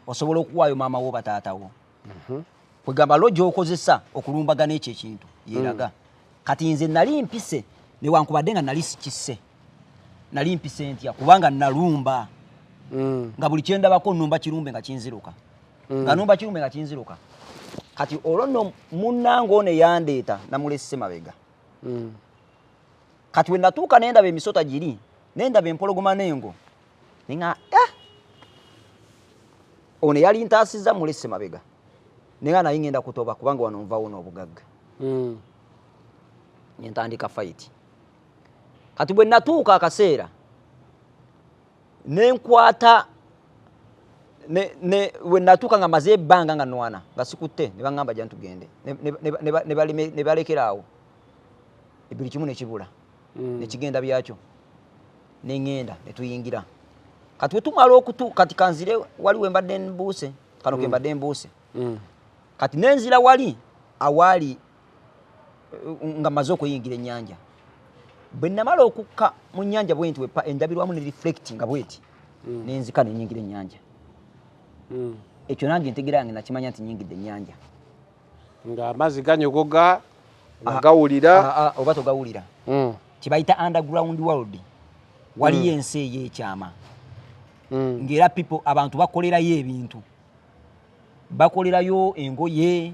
Speaker 1: osobola okuwaayo maama wo, bataata wo. Kwegamba lo gy'okozesa okulumbagana ekyo ekintu yeraga. Kati nze nali mpise, newankubadde nga nali sikisse, nali mpise ntya kubanga nalumba nga buli kyendabako numba kirumbe nga kinziruka, nga numba kirumbe nga kinziruka. Kati olwo nno munnange ono eyandeeta namulesse mabega. Kati we natuuka nendaba emisota giri, nendaba empologoma n'engo, nenga eh! Ono eyali ntaasizza mulesse mabega, nenga naye ngenda kutoba kubanga wano nvawo n'obugagga. Nentandika fight. Kati bwe natuuka akaseera nenkwata we natuuka nga maze ebbanga nga nwana nga sikutte, ne baŋŋamba jja ntugende, ne balekera awo buli kimu nekibula nekigenda byakyo, neŋŋenda netuyingira. Kati wetumala okutu, kati kanzire wali we mbadde mbuuse kano ke mbadde mbuuse. Kati nenzira wali awaali nga maze okuyingira ennyanja. Bwe namala okukka mu nnyanja bwe nti wepa endabirwamu ne reflect nga bweti, nenzika nenyingira ennyanja. Ekyo nange entegeera yange nakimanya nti nyingidde ennyanja.
Speaker 2: Ng'amazzi ganyogoga, gawulira?
Speaker 1: Ah, ah, oba togawulira. Kibayita underground world. Waliyo ensi ey'ekyama ng'era people, abantu bakolerayo ebintu, bakolerayo engoye,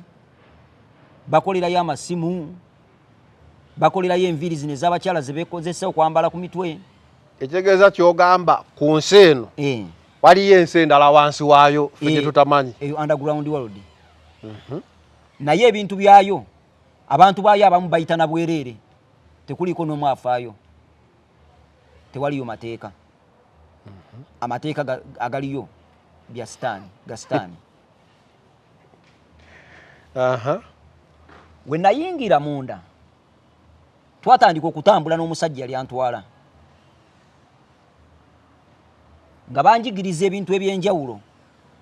Speaker 1: bakolerayo amasimu, bakolerayo enviiri zino ez'abakyala ze beekozesa okwambala ku mitwe.
Speaker 2: Ekitegeeza kyogamba ku nsi eno waliyo ensi endala wansi waayo ffe gye tutamanyi?
Speaker 1: Eyo underground world, naye ebintu byayo, abantu baayo abamu bayita na bwereere, tekuliiko n'omu afaayo, tewaliyo mateeka. Amateeka agaliyo bya sitaani, ga sitaani. We nayingira munda, twatandika okutambula n'omusajja yali antwala nga banjigiriza ebintu ebyenjawulo,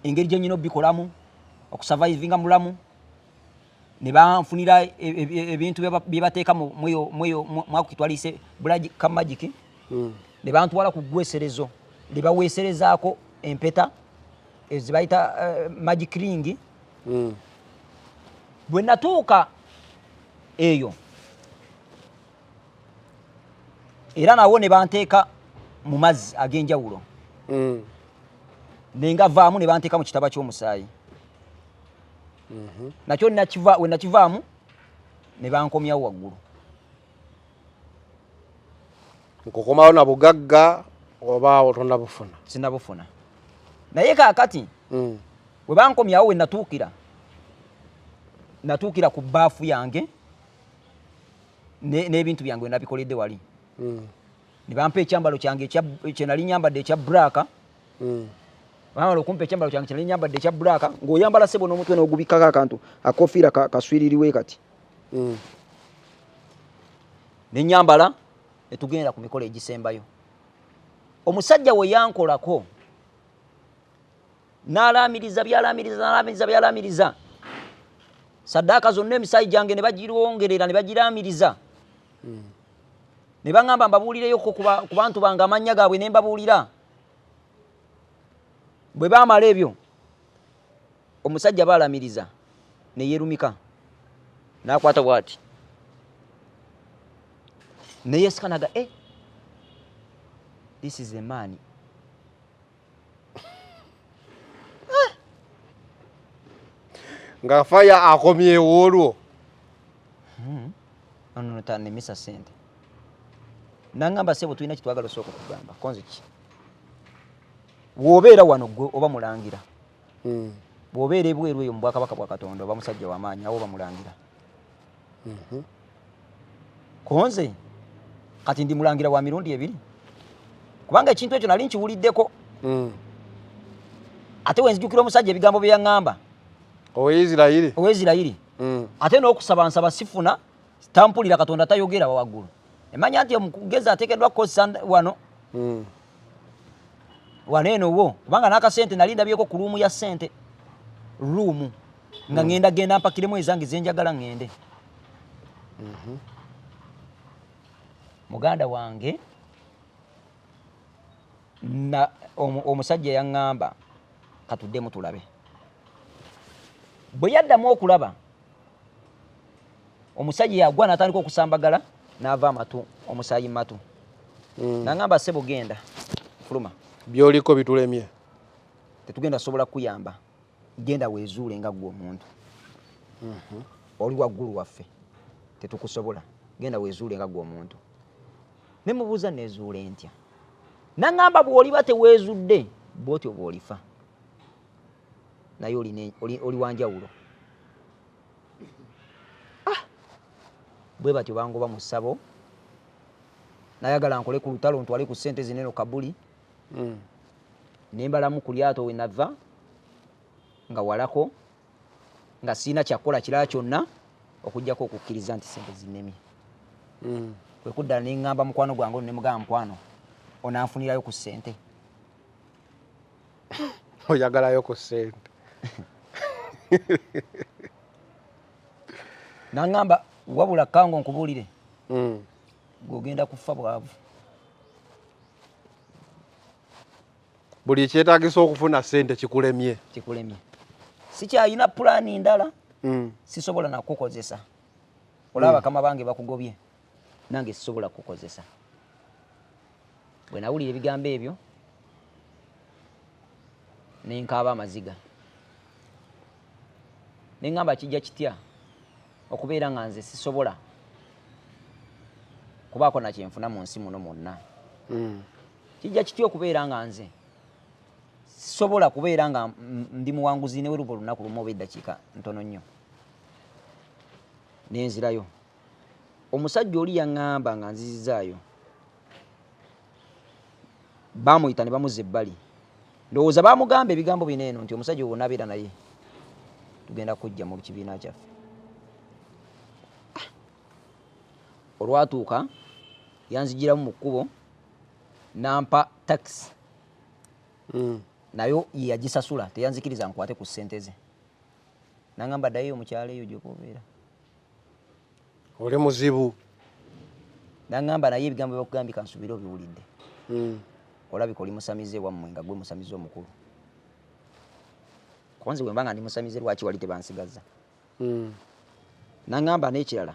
Speaker 1: engeri gye nyina obikolamu okusurvivinga mulamu. Ne banfunira ebintu bye bateeka mweyo mwakitwalise bulagi ka magic. Ne bantwala ku ggweserezo lye baweeserezaako empeta ezibayita magic ring. Bwe natuuka eyo era nawo ne banteeka mu mazzi ag'enjawulo, nengavaamu ne banteeka mu kitaba ky'omusaayi. Nakyo we nakivaamu ne bankomyawo waggulu.
Speaker 2: Nkukomawo na bugagga oba awo tonnabufuna?
Speaker 1: Sinabufuna, naye kaakati we bankomyawo, we natuukira, natuukira ku baafu yange n'ebintu byange we nabikoledde wali. Ne bampa ekyambalo kyange kye nali nyambadde ekya black. Bamala okumpa ekyambalo kyange kye nali nyambadde ekya black, ng'oyambala sebo n'omutwe n'ogubikkako akantu akofiira kaswiririwe kati. Ne nyambala ne tugenda ku mikolo egisembayo. Omusajja we yankolako n'alaamiriza byalaamiriza, n'alaamiriza byalaamiriza, saddaaka zonna emisaayi gyange ne bagirongerera ne bagiraamiriza. Ne baŋŋamba mbabuulireyoko ku bantu bange amannya gaabwe, ne mbabuulira. Bwe baamala ebyo, omusajja baalamiriza ne yeerumika n'akwata bw'ati ne yeesika naga, "Eh, this is a man."
Speaker 2: Nga faya akomyewo olwo?
Speaker 1: Ono tanemisa sente. Nangamba, "Sebo, tulina kitwagala osooka okugamba konze ki. Bw'obeera wano gwe oba mulangira, bw'obeera ebweru eyo mu bwakabaka bwa Katonda oba musajja w'amaanyi, awo oba mulangira. Konze kati ndi mulangira wa mirundi ebiri, kubanga ekintu ekyo nali nkiwuliddeko. Ate wenzijukira omusajja ebigambo bye yaŋŋamba
Speaker 2: Oweisirayiri.
Speaker 1: Oweisirayiri. Ate n'okusaba nsaba sifuna, tampulira, Katonda tayogera waggulu. Emanya nti omugezi ateekeddwa kukozesa wano wano eno wo, kubanga n'akasente nali ndabyeko ku room ya ssente, room nga ŋŋenda genda mpakiremu ezange zenjagala ŋŋende." Muganda wange, na omusajja yaŋŋamba, "Katuddemu tulabe." Bwe yaddamu okulaba, omusajja yagwa n'atandika okusambagala n'ava amatu, omusaayi mu matu. Naŋŋamba, "Ssebo, genda, fuluma."
Speaker 2: Byoliko bitulemye.
Speaker 1: "Tetugenda sobola kukuyamba. Genda weezuule nga ggwe omuntu oli waggulu waffe, tetukusobola. Genda weezuule nga ggwe omuntu." Ne mubuuza, "Neezuule ntya?" Naŋŋamba, "Bw'oliba teweezudde bw'otyo bw'olifa, naye oli wanjawulo." Ah! Bwe batyo bangoba mu ssabo. Nayagala nkole ku lutalo ntwale ku ssente zineno kabuli. Nembalamu ku lyato we nava nga walako, nga siina kyakukola kirala kyonna okugjako okukkiriza nti sente zinnemye. Kwe kuddala ne ŋŋamba mukwano gwange ono, ne mugamba, "Mukwano, onanfunirayo ku ssente."
Speaker 2: Oyagalayo ku ssente.
Speaker 1: Naŋŋamba, "Wabula kango nkubuulire, gw'ogenda kufa bwavu."
Speaker 2: Buli ekyetagisa okufuna ssente kikulemye.
Speaker 1: Kikulemye, sikyayina pulaani ndala. Sisobola nakukozesa. Olaba bakama bange bakugobye, nange sisobola kukozesa. Bwe nawulira ebigambo ebyo nenkaaba amaziga, neŋŋamba, kijja kitya okubeera nga nze sisobola kubaako nakyenfuna mu nsi muno mwonna? Kijja kitya okubeera nga nze sisobola kubeera nga ndi muwanguzi ne weruba olunaku lumu oba eddakiika ntono nnyo? Nenzirayo. Omusajja oli yaŋŋamba nga nzizizaayo, baamuyita ne bamuzza ebbali. Ndowooza baamugamba ebigambo bino eno nti omusajja owo naabeera naye tugenda kujja mu kibiina kyaffe. Ah! Olwatuuka yanzigiramu mu kkubo nampa takisi. Nayo ye yagisasula, teyanzikiriza nkwate ku ssente ze. Nangamba ddayo omukyalo eyo gyoba obeera.
Speaker 2: Oli muzibu.
Speaker 1: Nangamba naye ebigambo byebakugambye kansubire obiwulidde. Olabika oli musamize wammwe nga gwe musamize omukulu. Konze bwe mba nga ndi musamize lwaki wali tebansigaza? Nangamba n'ekirala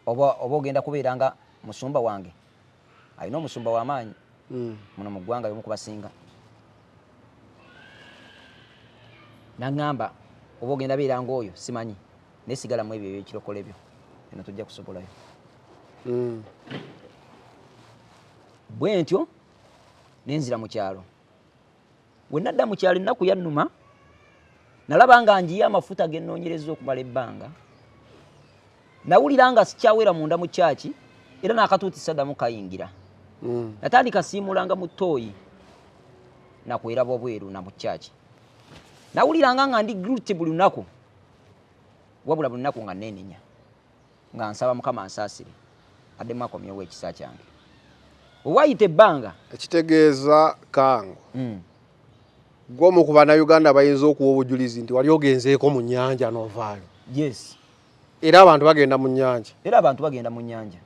Speaker 1: oba ogenda kubeera nga musumba wange alina omusumba w'amaanyi muno mu ggwanga y'omu kubasinga. Nangamba oba ogenda beera ng'oyo simanyi, naye sigala mu ebyo ebyekirokole byo eno tojja kusobolayo. Bwe ntyo nenzira mu kyalo. We nadda mu kyalo ennaku yannuma, nalaba nga njiye amafuta ge nnoonyereza okumala ebbanga. Nawulira nga sikyawera munda mu kyaki era n'akatuuti saddamu kayingira. Natandika siimulanga mu ttooyi nakweraba obweru na mu kyaki. Nawuliranga nga ndi guilty buli lunaku, wabula buli lunaku nga neenenya nga nsaba Mukama ansaasire addemu akomyewo ekisa kyange. Wewayita ebbanga
Speaker 2: ekitegeeza kango gwe omu ku bannayuganda bayinza okuwa obujulizi nti wali ogenzeeko mu nnyanja n'ovaayo.
Speaker 1: Yes.
Speaker 2: Era abantu bagenda mu nnyanja.
Speaker 1: Era abantu bagenda mu nnyanja.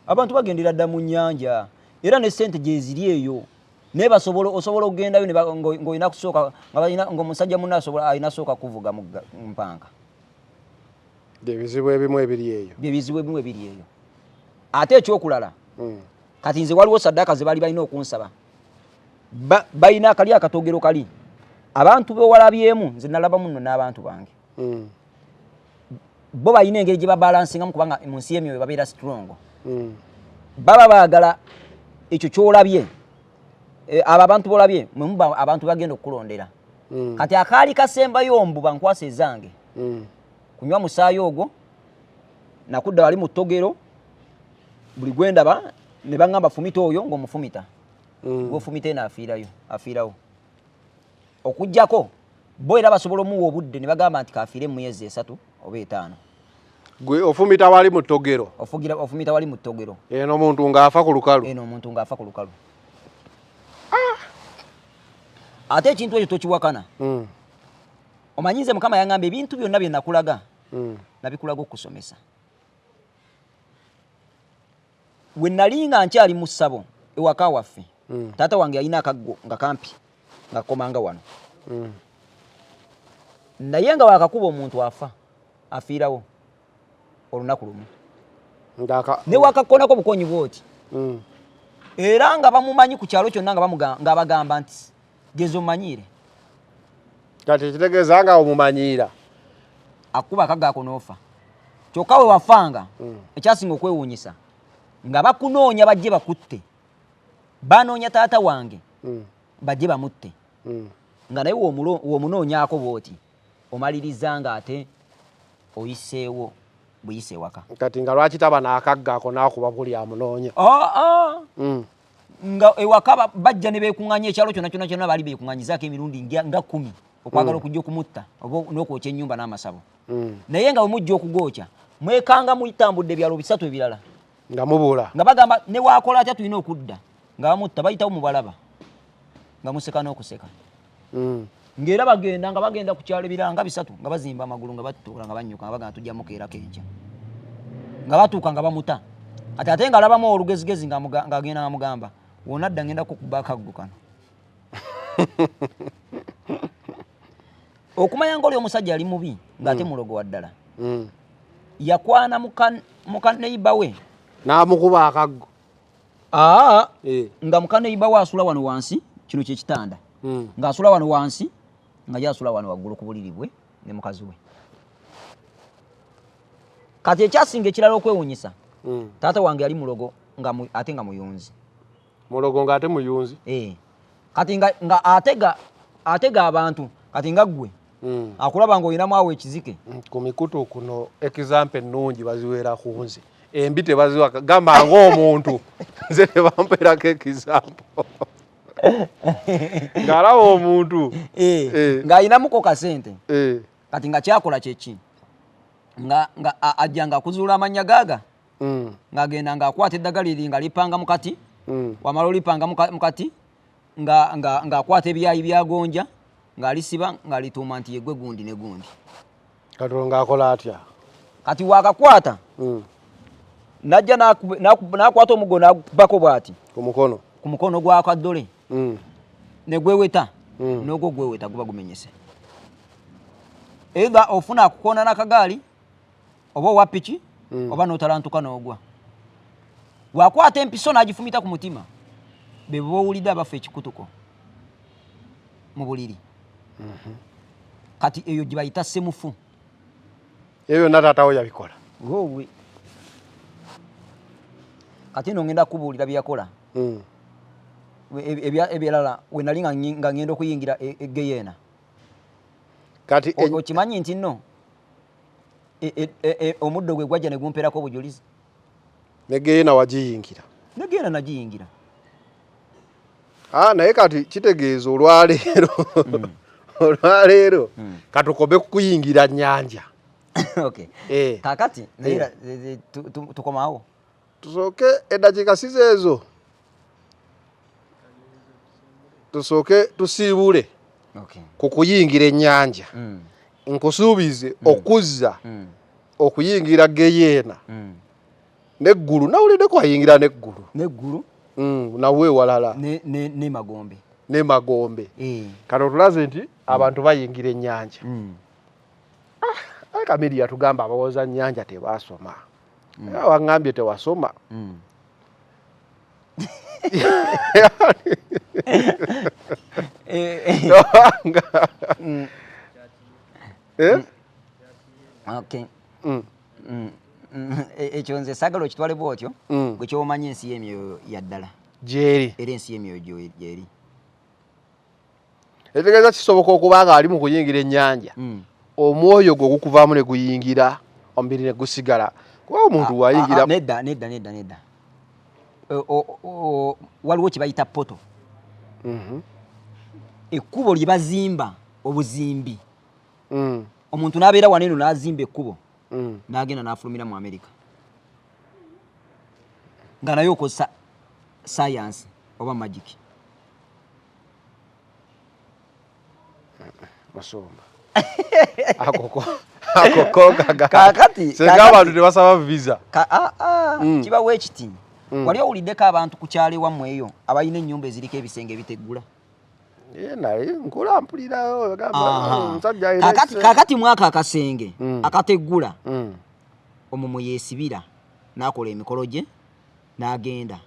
Speaker 1: Abantu bagendera dda mu nnyanja era ne ssente gyeziri eyo naye basobola osobola okugendayo ng'olina kusooka ng'omusajja munno asobola alina sooka kuvuga mu mpanka.
Speaker 2: Byebizibu ebimu ebiri eyo.
Speaker 1: Byebizibu ebimu ebiri eyo. Ate ekyokulala kati nze waliwo saddaaka ze baali balina okunsaba. Balina akali akatogero kali abantu bewalabyemu nze nalabamu nno n'abantu bange. Bo balina engeri gye babalansingamu kubanga mu nsi y'emyoyo babeera strong. Baba baagala ekyo ky'olabye, abo abantu b'olabye mwe muba abantu bagenda okukulondera. Kati akaali kasembayo mbu bankwasa ezange kunywa musaayi ogwo nakudda wali mu ttogero buli gwendaba ne baŋŋamba fumita oyo ng'omufumita. Gw'ofumita eno afiirayo, afiirawo. Okuggyako bo era basobola omuwa obudde ne bagamba nti kafiire mu myezi 3 oba 5.
Speaker 2: Gwe ofumita wali mu ttogero.
Speaker 1: Ofumita wali mu ttogero.
Speaker 2: Eno omuntu ng'afa ku lukalu.
Speaker 1: Eno omuntu ng'afa ku lukalu. Ate ekintu ekyo tokiwakana. Omanyi nze Mukama yaŋŋamba ebintu byonna bye nakulaga, nabikulaga okukusomesa. We nali nga nkyali mu ssabo ewaka waffe, taata wange yalina akaggo nga kampi nga kakomanga wano. Naye nga wakakuba omuntu afa, afiirawo olunaku lumu. Ne wakakonako bukonyi bw'oti. Era nga bamumanyi ku kyalo kyonna nga bagamba nti geza omanyiire.
Speaker 2: Kati kitegeeza nga omumanyiira.
Speaker 1: Akuba akaggo ako n'ofa. Kyokka we wafanga, ekyasinga okwewuunyisa, nga bakunoonya bajje bakutte. Banoonya taata wange, bajje bamutte. Nga naye w'omunoonyaako bw'oti, omaliriza ng'ate oyiseewo buyise ewaka.
Speaker 2: Kati nga lwaki taba n'akaggo ako n'akuba buli amunoonya?
Speaker 1: Nga ewaka bajja ne beekuŋŋaanya ekyalo kyonna kyonna kyonna baali beekuŋŋaanyizaako emirundi nga 10 okwagala okujja okumutta oba n'okwokya ennyumba n'amasabo. Naye nga bwe mujja okugookya mwekanga muyitambudde ebyalo 3 ebirala.
Speaker 2: Nga mubula.
Speaker 1: Nga bagamba ne waakola atya tulina okudda. Nga bamutta bayitawo mubalaba. Nga museka n'okuseka. Ng'era bagenda nga bagenda ku kyalo ebirala nga 3 nga bazimba amagulu nga batuula nga bannyuka nga bagamba tujja mukeerako enkya. Nga batuuka nga bamuta. Kati ate ng'alabamu olugezigezi ng'agenda ngamugamba wonadda ngenda kukuba akaggo kano. Okumanya ng'oli omusajja ali mubi ng'ate mulogo wa ddala. Yakwana muka neighbor we.
Speaker 2: N'amukuba akaggo.
Speaker 1: Nga muka neighbor we asula wano wansi, kino kye kitanda. Ng'asula wano wansi, nga ye asula wano waggulu ku buliri bwe ne mukazi we. Kati ekyasinga ekirala okwewuunyisa, taata wange yali mulogo ate nga muyunzi.
Speaker 2: Mulogo ng'ate muyunzi?
Speaker 1: Kati nga atega abantu, kati nga ggwe akulaba ng'olinamu awo ekizike.
Speaker 2: Ku mikutu kuno example ennungi baziweera ku nze. Embi tebaziwa, gamba ng'omuntu nze tebampeerako example. Ng'alaba omuntu.
Speaker 1: Ng'alinamuko kasente. Kati nga kyakola kye ki? Nga ajja ng'akuzuula amannya gaaga. Ng'agenda ng'akwata eddagala eri nga lipanga mu kati. Wamala olipanga mu kati. Ng'akwata ebyayi bya gonja, ng'alisiba, ng'alituuma nti yegwe gundi ne gundi.
Speaker 2: Kati olwo ng'akola atya?
Speaker 1: Kati wakakwata, najja n'akwata omuggo n'agukubako bw'ati
Speaker 2: ku mukono,
Speaker 1: ku mukono gwa kaddole, ne gweweta. N'ogwo gweweta guba gumenyese, either ofuna akukoona n'akagaali oba owa piki, oba n'otalantuka n'ogwa. Wakwata empiso n'agifumita ku mutima, be boowulidde abafa ekikutuko mu buliri. Kati eyo gye bayita semufu.
Speaker 2: Ebyo byonna taatawo yabikola?
Speaker 1: Wowe, kati nno ngenda kubuulira bye yakola. Ebirala we nali nga ngenda okuyingira egeyeena.
Speaker 2: Kati
Speaker 1: Okimanyi nti nno omuddo gwe gwajja ne gumpeerako obujulizi.
Speaker 2: Ne geyeena wagiyingira?
Speaker 1: Negeena nagiyingira.
Speaker 2: Ah, naye kati kitegeeza olwaleero katukome kukuyingira nnyanja.
Speaker 1: Okay. Kakati naye era, tukomawo.
Speaker 2: Tusooke eddakiika si zeezo, tusooke tusiibule ku kuyingira ennyanja. Nkusuubize okuzza okuyingira geyeena n'eggulu. Nawuliddeko ayingira n'eggulu.
Speaker 1: N'eggulu.
Speaker 2: Nawe ewalala.
Speaker 1: Ne magombe.
Speaker 2: Ne magombe. Kati otulaze nti abantu bayingira ennyanja. Ah, Kamiri yatugamba abawooza nnyanja tebaasoma. Era waŋŋambye tewasoma. Eh?
Speaker 1: Okay. Ekyo nze saagala okitwale bwotyo. Gwe kyomanyi, ensi y'emyoyo ya ddala.
Speaker 2: Gyeri.
Speaker 1: Era ensi y'emyoyo gyeri.
Speaker 2: Ekitegeeza kisoboka okuba nga ali mu kuyingira ennyanja, omwoyo gwo gukuvaamu ne guyingira omubiri ne gusigala, kuba omuntu wayingira.
Speaker 1: Ah, nedda, nedda, nedda, nedda. Waliwo kye bayita portal. Ekkubo lye bazimba obuzimbi, omuntu n'abeera wano eno n'azimba ekkubo, n'agenda n'afulumira mu Amerika, nga naye okozesa sayansi oba magic.
Speaker 2: Musumba, ako kogaga.
Speaker 1: Kaakati
Speaker 2: Senga abantu tebasaba visa.
Speaker 1: Ah, ah, kibawo ekiti. Wali owuliddeko abantu ku kyalo ewammwe eyo abalina ennyumba eziriko ebisenge ebiteggula?
Speaker 2: Ye, naye nkula mpulirayo gamba,
Speaker 1: Aha.
Speaker 2: omusajja alina
Speaker 1: Kaakati mwaka akasenge akateggula, omwo mwe yeesibira n'akola emikolo gye, n'agenda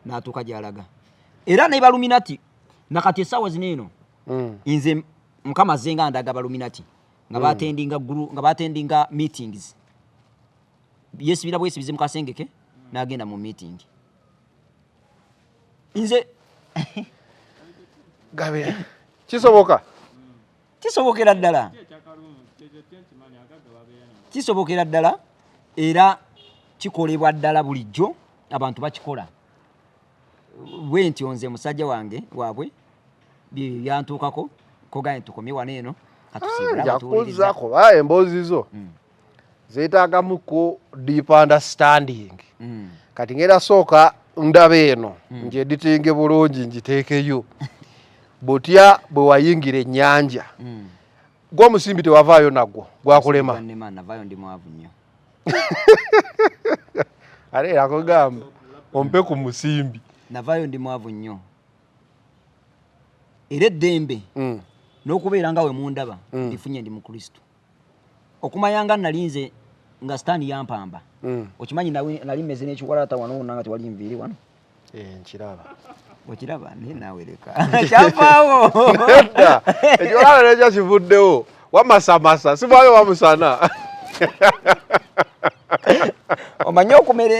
Speaker 1: n'atuuka gy'alaga. Era ne baluminati nakati essaawa zino eno, nze Mukama azze nga ndaga baluminati nga batendinga nga batendinga meetings. Yesibira bwesibize mu kasenge ke n'agenda mu meeting. Nze
Speaker 2: Gabe, kisoboka?
Speaker 1: Kisobokera ddala, kisobokera ddala, era kikolebwa ddala bulijjo, abantu bakikola bwe ntyo. Nze musajja wange waabwe byebyo byantuukako. Kogaye tukomye wano eno, katusiibule
Speaker 2: Nja
Speaker 1: abatuwuliriza.
Speaker 2: kuzza kuba emboozi zo zeetaagamuko deep understanding. Kati ngenda sooka ndaba eno ngyeditinge bulungi, ngiteekeyo butya bwe wayingira ennyanja. Gwe omusimbi tewavaayo nagwo, gwakulema?
Speaker 1: Nema, navaayo ndi mwavu nnyo.
Speaker 2: Ate era akugamba ompe ku musimbi.
Speaker 1: Navaayo ndi mwavu nnyo, era eddembe n'okubeera nga we mundaba ndifunye ndi mukristo. Okumanya nga nali nze nga sitaani yampamba. Okimanyi nali meze n'ekiwalaata wano wonna nga tewali nviiri wano?
Speaker 2: Eh, nkiraba.
Speaker 1: Okiraba, naye naawe leka kyavaawo.
Speaker 2: Nedda, ekiwalaata nekyo kivuddewo, wamasamasa sivaayo wamusana.
Speaker 1: Omanyi okumera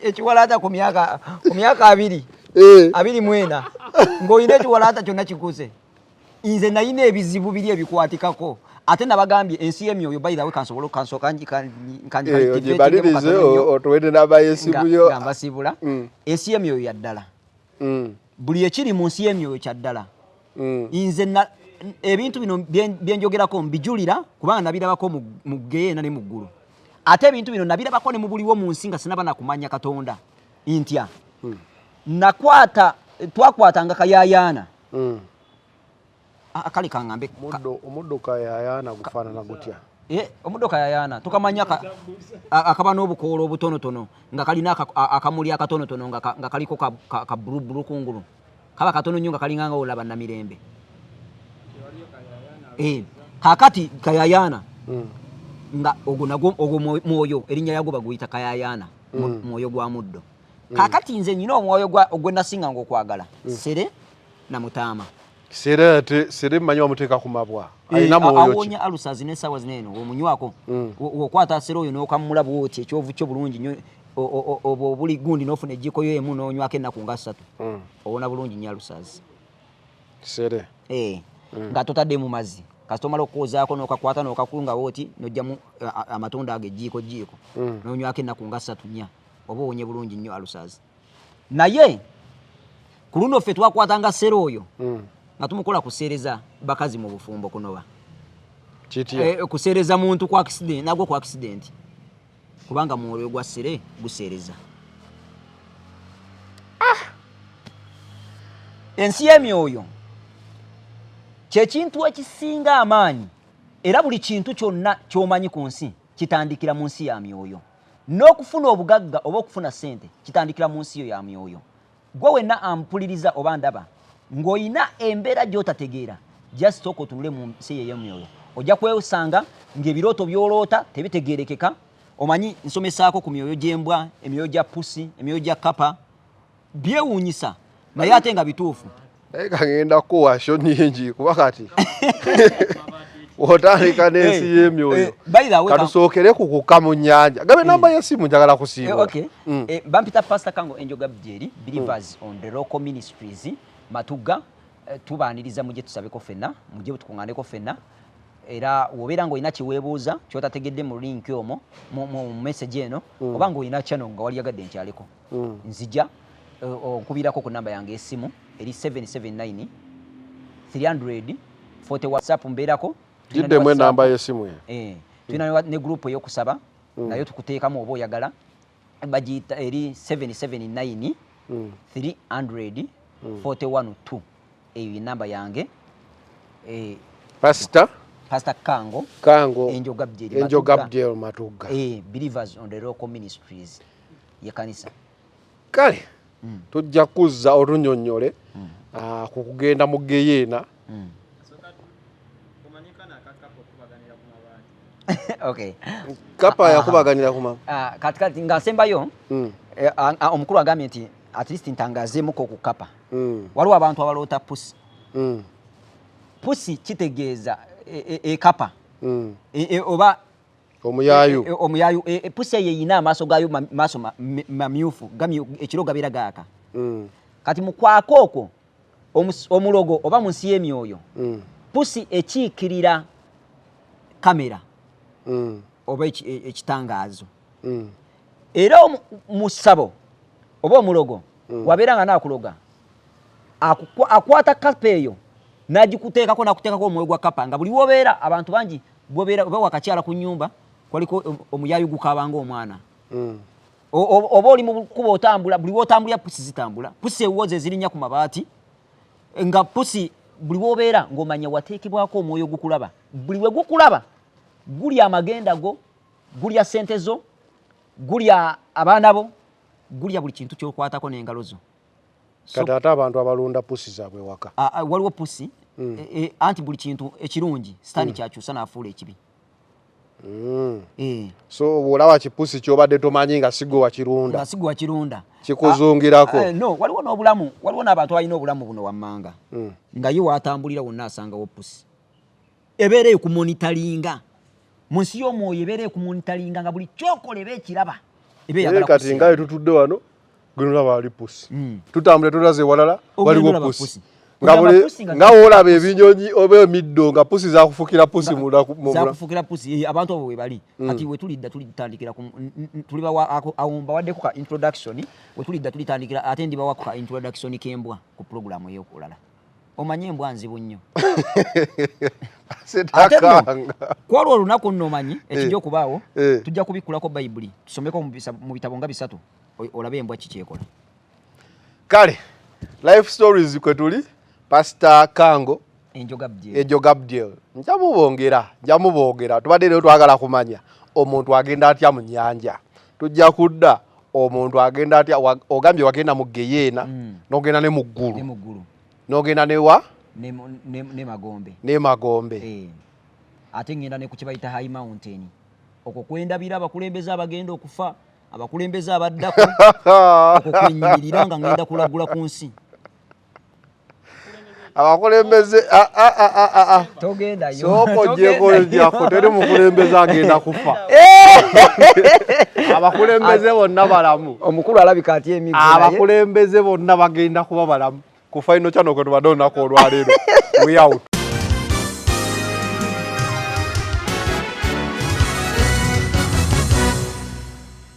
Speaker 1: ekiwalaata ku myaka 20, 24, ng'olina ekiwalaata kyonna kikuze. Nze nalina ebizibu biri ebikwatikako, ate nabagambye ensi y'emyoyo. By the way, kansobole
Speaker 2: Ogimalirize, otuwede namba y'essimu yo.
Speaker 1: Nga mbasiibula. Ensi y'emyoyo ya ddala. Buli ekiri mu nsi y'emyoyo kya ddala. Nze ebintu bino byenjogerako mbijulira kubanga nabirabako mu geyeena ne mu ggulu. Ate ebintu bino nabirabako ne mu buliwo mu nsi nga sinaba nakumanya Katonda. Ntya? Nakwata, twakwatanga kayayaana. Kale kaŋŋambe
Speaker 2: Omuddo kayayaana gufaanana gutya?
Speaker 1: Omuddo kayayaana tukamanya akaba n'obukoola obutonotono nga kalina akamuli akatonotono nga kaliko ka bulubulu kungulu, kaba katono nnyo nga kalinga nga olaba namirembe. Kaakati kayayaana nga ogwo nagwo ogwo mwoyo, erinnya lyagwo baguyita kayayaana, mwoyo gwa muddo. Kaakati nze nyina omwoyo ogwe nasinganga okwagala, sere na mutaama.
Speaker 2: Sere ate sere mmanyi bamuteeka ku mabwa. Alina mwoyo ki?
Speaker 1: Awonya ulcers n'essaawa zino eno omunywako. Okwata sere oyo n'okamula bw'oti ekyovu kyo bulungi nnyo, obwo obuli gundi n'ofuna ejjiiko yo emu n'onywako ennaku nga 3. Owona bulungi nnyo ulcers.
Speaker 2: Sere.
Speaker 1: Nga totadde mu mazzi. Kasita omala okwozaako n'okakwata n'okakunga bw'oti n'oggyamu amatunda ago ejjiiko jjiiko. N'onywako ennaku nga 3 4 oba owonye bulungi nnyo ulcers. Naye ku luno ffe twakwatanga sere oyo nga tumukola kuseereza bakazi mu bufumbo kunoba.
Speaker 2: Kitya?
Speaker 1: Kuseereza muntu ku accident, nagwo ku accident. Kubanga mwoyo gwa sere guseereza. Ensi y'emyoyo kye kintu ekisinga amaanyi, era buli kintu kyonna ky'omanyi ku nsi kitandikira mu nsi ya myoyo. N'okufuna obugagga oba okufuna ssente kitandikira mu nsi yo ya myoyo. Gwe wenna ampuliriza oba ndaba ng'olina embeera gy'otategeera, just sooka otunule mu nsi eyo ey'emyoyo. Ojja kwesanga ng'ebirooto by'oloota tebitegeerekeka. Omanyi nsomesaako ku myoyo gy'embwa, emyoyo gya pusi, emyoyo gya kapa, byewuunyisa naye ate nga bituufu.
Speaker 2: Naye kagenda kuwa sho nnyingi kuba kati otandika n'ensi y'emyoyo.
Speaker 1: By the way,
Speaker 2: Katusookere ku kukka mu nnyanja. Gabe namba y'essimu njagala kusiibula.
Speaker 1: Okay. Bampita Pastor Kango Angel Gabriel, Believers on the Local Ministries, Matuga. Tubaaniriza mujje tusabeko ffenna, mujje tukuŋŋaaneko ffenna. Era w'obeera ng'olina kye weebuuza ky'otategedde mu link omwo, mu message eno, oba ng'olina channel nga waliyagadde nkyaleko. Nzija, onkubirako ku namba yange y'essimu eri 779 300 40. WhatsApp mbeerako.
Speaker 2: Giddemu enamba y'essimu eyo.
Speaker 1: Tulina ne group ey'okusaba, nayo tukuteekamu oba oyagala. Bagiyita eri 779 300 41 2. Eyo ye namba yange.
Speaker 2: Pastor?
Speaker 1: Pastor Kango.
Speaker 2: Kango.
Speaker 1: Angel Gabriel
Speaker 2: Angel
Speaker 1: Matuga.
Speaker 2: Gabriel Matuga.
Speaker 1: Believers on the Local Ministries ye kanisa.
Speaker 2: Kale tujja kuzza otunnyonnyole ku kugenda mu geyeena.
Speaker 1: Okay.
Speaker 2: Kapa yakubaganira ku mama.
Speaker 1: Kati nga nsembayo, omukulu agambye nti at least ntangazeemuko ku kapa. Waliwo abantu abaloota pusi. Pusi kitegeeza ekapa. Oba
Speaker 2: Omuyaayu.
Speaker 1: Omuyaayu. Pusi eyo eyina amaaso gaayo maaso mamyufu, ekiro gabeera gaaka. Kati mu kwaka okwo, omulogo oba mu nsi y'emyoyo, pusi ekiikirira kamera oba ekitangaazo. Era mu ssabo oba omulogo wabeera nga naakuloga, akwata kapa eyo n'agikuteekako, n'akuteekako omwoyo gwa kapa nga buli wobeera abantu bangi bwobeera oba wakakyala ku nnyumba kwaliko omuyaayu gukaaba ng'omwana. Oba oli mu kkubo otambula, buli w'otambulira pusi zitambula. Pusi ewuwo ze zirinnya ku mabaati, nga pusi buli w'obeera ng'omanya wateekebwako omwoyo gukulaba. Buli we gukulaba gulya amagenda go, gulya ssente zo, gulya abaana bo, gulya buli kintu ky'okwatako n'engalo zo.
Speaker 2: Kati ate abantu abalunda pusi zaabwe waka?
Speaker 1: Waliwo pusi, anti buli kintu ekirungi sitaani kyakyusa n'afuula ekibi.
Speaker 2: So bw'olaba kipusi ky'obadde tomanyi nga si gwe wakirunda.
Speaker 1: Nga si gwe wakirunda.
Speaker 2: Kikuzungirako.
Speaker 1: No, waliwo n'obulamu, waliwo n'abantu abalina obulamu buno wammanga. Nga ye w'atambulira wonna asangawo pusi. Ebeera ekumonitalinga. Mu nsi y'omwoyo ebeera ekumonitalinga nga buli ky'okola eba ekiraba. Eba eyagala
Speaker 2: Naye kati
Speaker 1: kusiima.
Speaker 2: nga bwe tutudde wano, gwe nolaba wali pusi. Tutambule tulaze ewalala,
Speaker 1: Ogenda
Speaker 2: waliwo
Speaker 1: olaba
Speaker 2: pusi.
Speaker 1: pusi.
Speaker 2: Nga
Speaker 1: Ogamba
Speaker 2: buli
Speaker 1: pusi nga
Speaker 2: nga w'olaba ebinyonyi oba emiddo nga pusi zaakufukira pusi
Speaker 1: Nga
Speaker 2: mu
Speaker 1: zaakufukira pusi, abantu abo we bali. Kati we tulidda tulitandikira ku tulibawa ako, awo mbawaddeko ka introduction, we tulidda tulitandikira ate ndibawako ka introduction k'embwa ku pulogulaamu ey'okulala. Omanye embwa nzibu nnyo. Ate nno,
Speaker 2: Sitakanga.
Speaker 1: ku olwo olunaku nno omanyi ekijja okubaawo, tujja kubikkulako Bayibuli, tusomeko mu bitabo nga 3, olabe embwa ki kyekola.
Speaker 2: Kale, Life Stories kwe tuli, Pastor Kango
Speaker 1: Enjoga Abdiel.
Speaker 2: Enjoga Abdiel. Njamubongera, njamubongera. Tubadde leero twagala kumanya omuntu agenda atya mu nnyanja. Tujja kudda omuntu agenda atya, ogambye wagenda mu geyeena, n'ogenda ne mu ggulu.
Speaker 1: Ne mu ggulu.
Speaker 2: N'ogenda ne wa?
Speaker 1: Ne magombe.
Speaker 2: Ne magombe.
Speaker 1: Ate ngenda ne ku kye bayita High Mountain. Okwo kwendabira abakulembeze abagenda okufa, abakulembeze abaddako, okwo kwenyimirira nga ngenda kulagula ku nsi.
Speaker 2: Abakulembeze, ah.
Speaker 1: Togendayo.
Speaker 2: Sooka oggyeko ojjako, teri mukulembeze agenda kufa. Abakulembeze bonna balamu.
Speaker 1: Omukulu alabika atya emiggo naye.
Speaker 2: Abakulembeze bonna bagenda kuba balamu. Ku Final Channel kwe tubadde olunaku olwaleero. We out.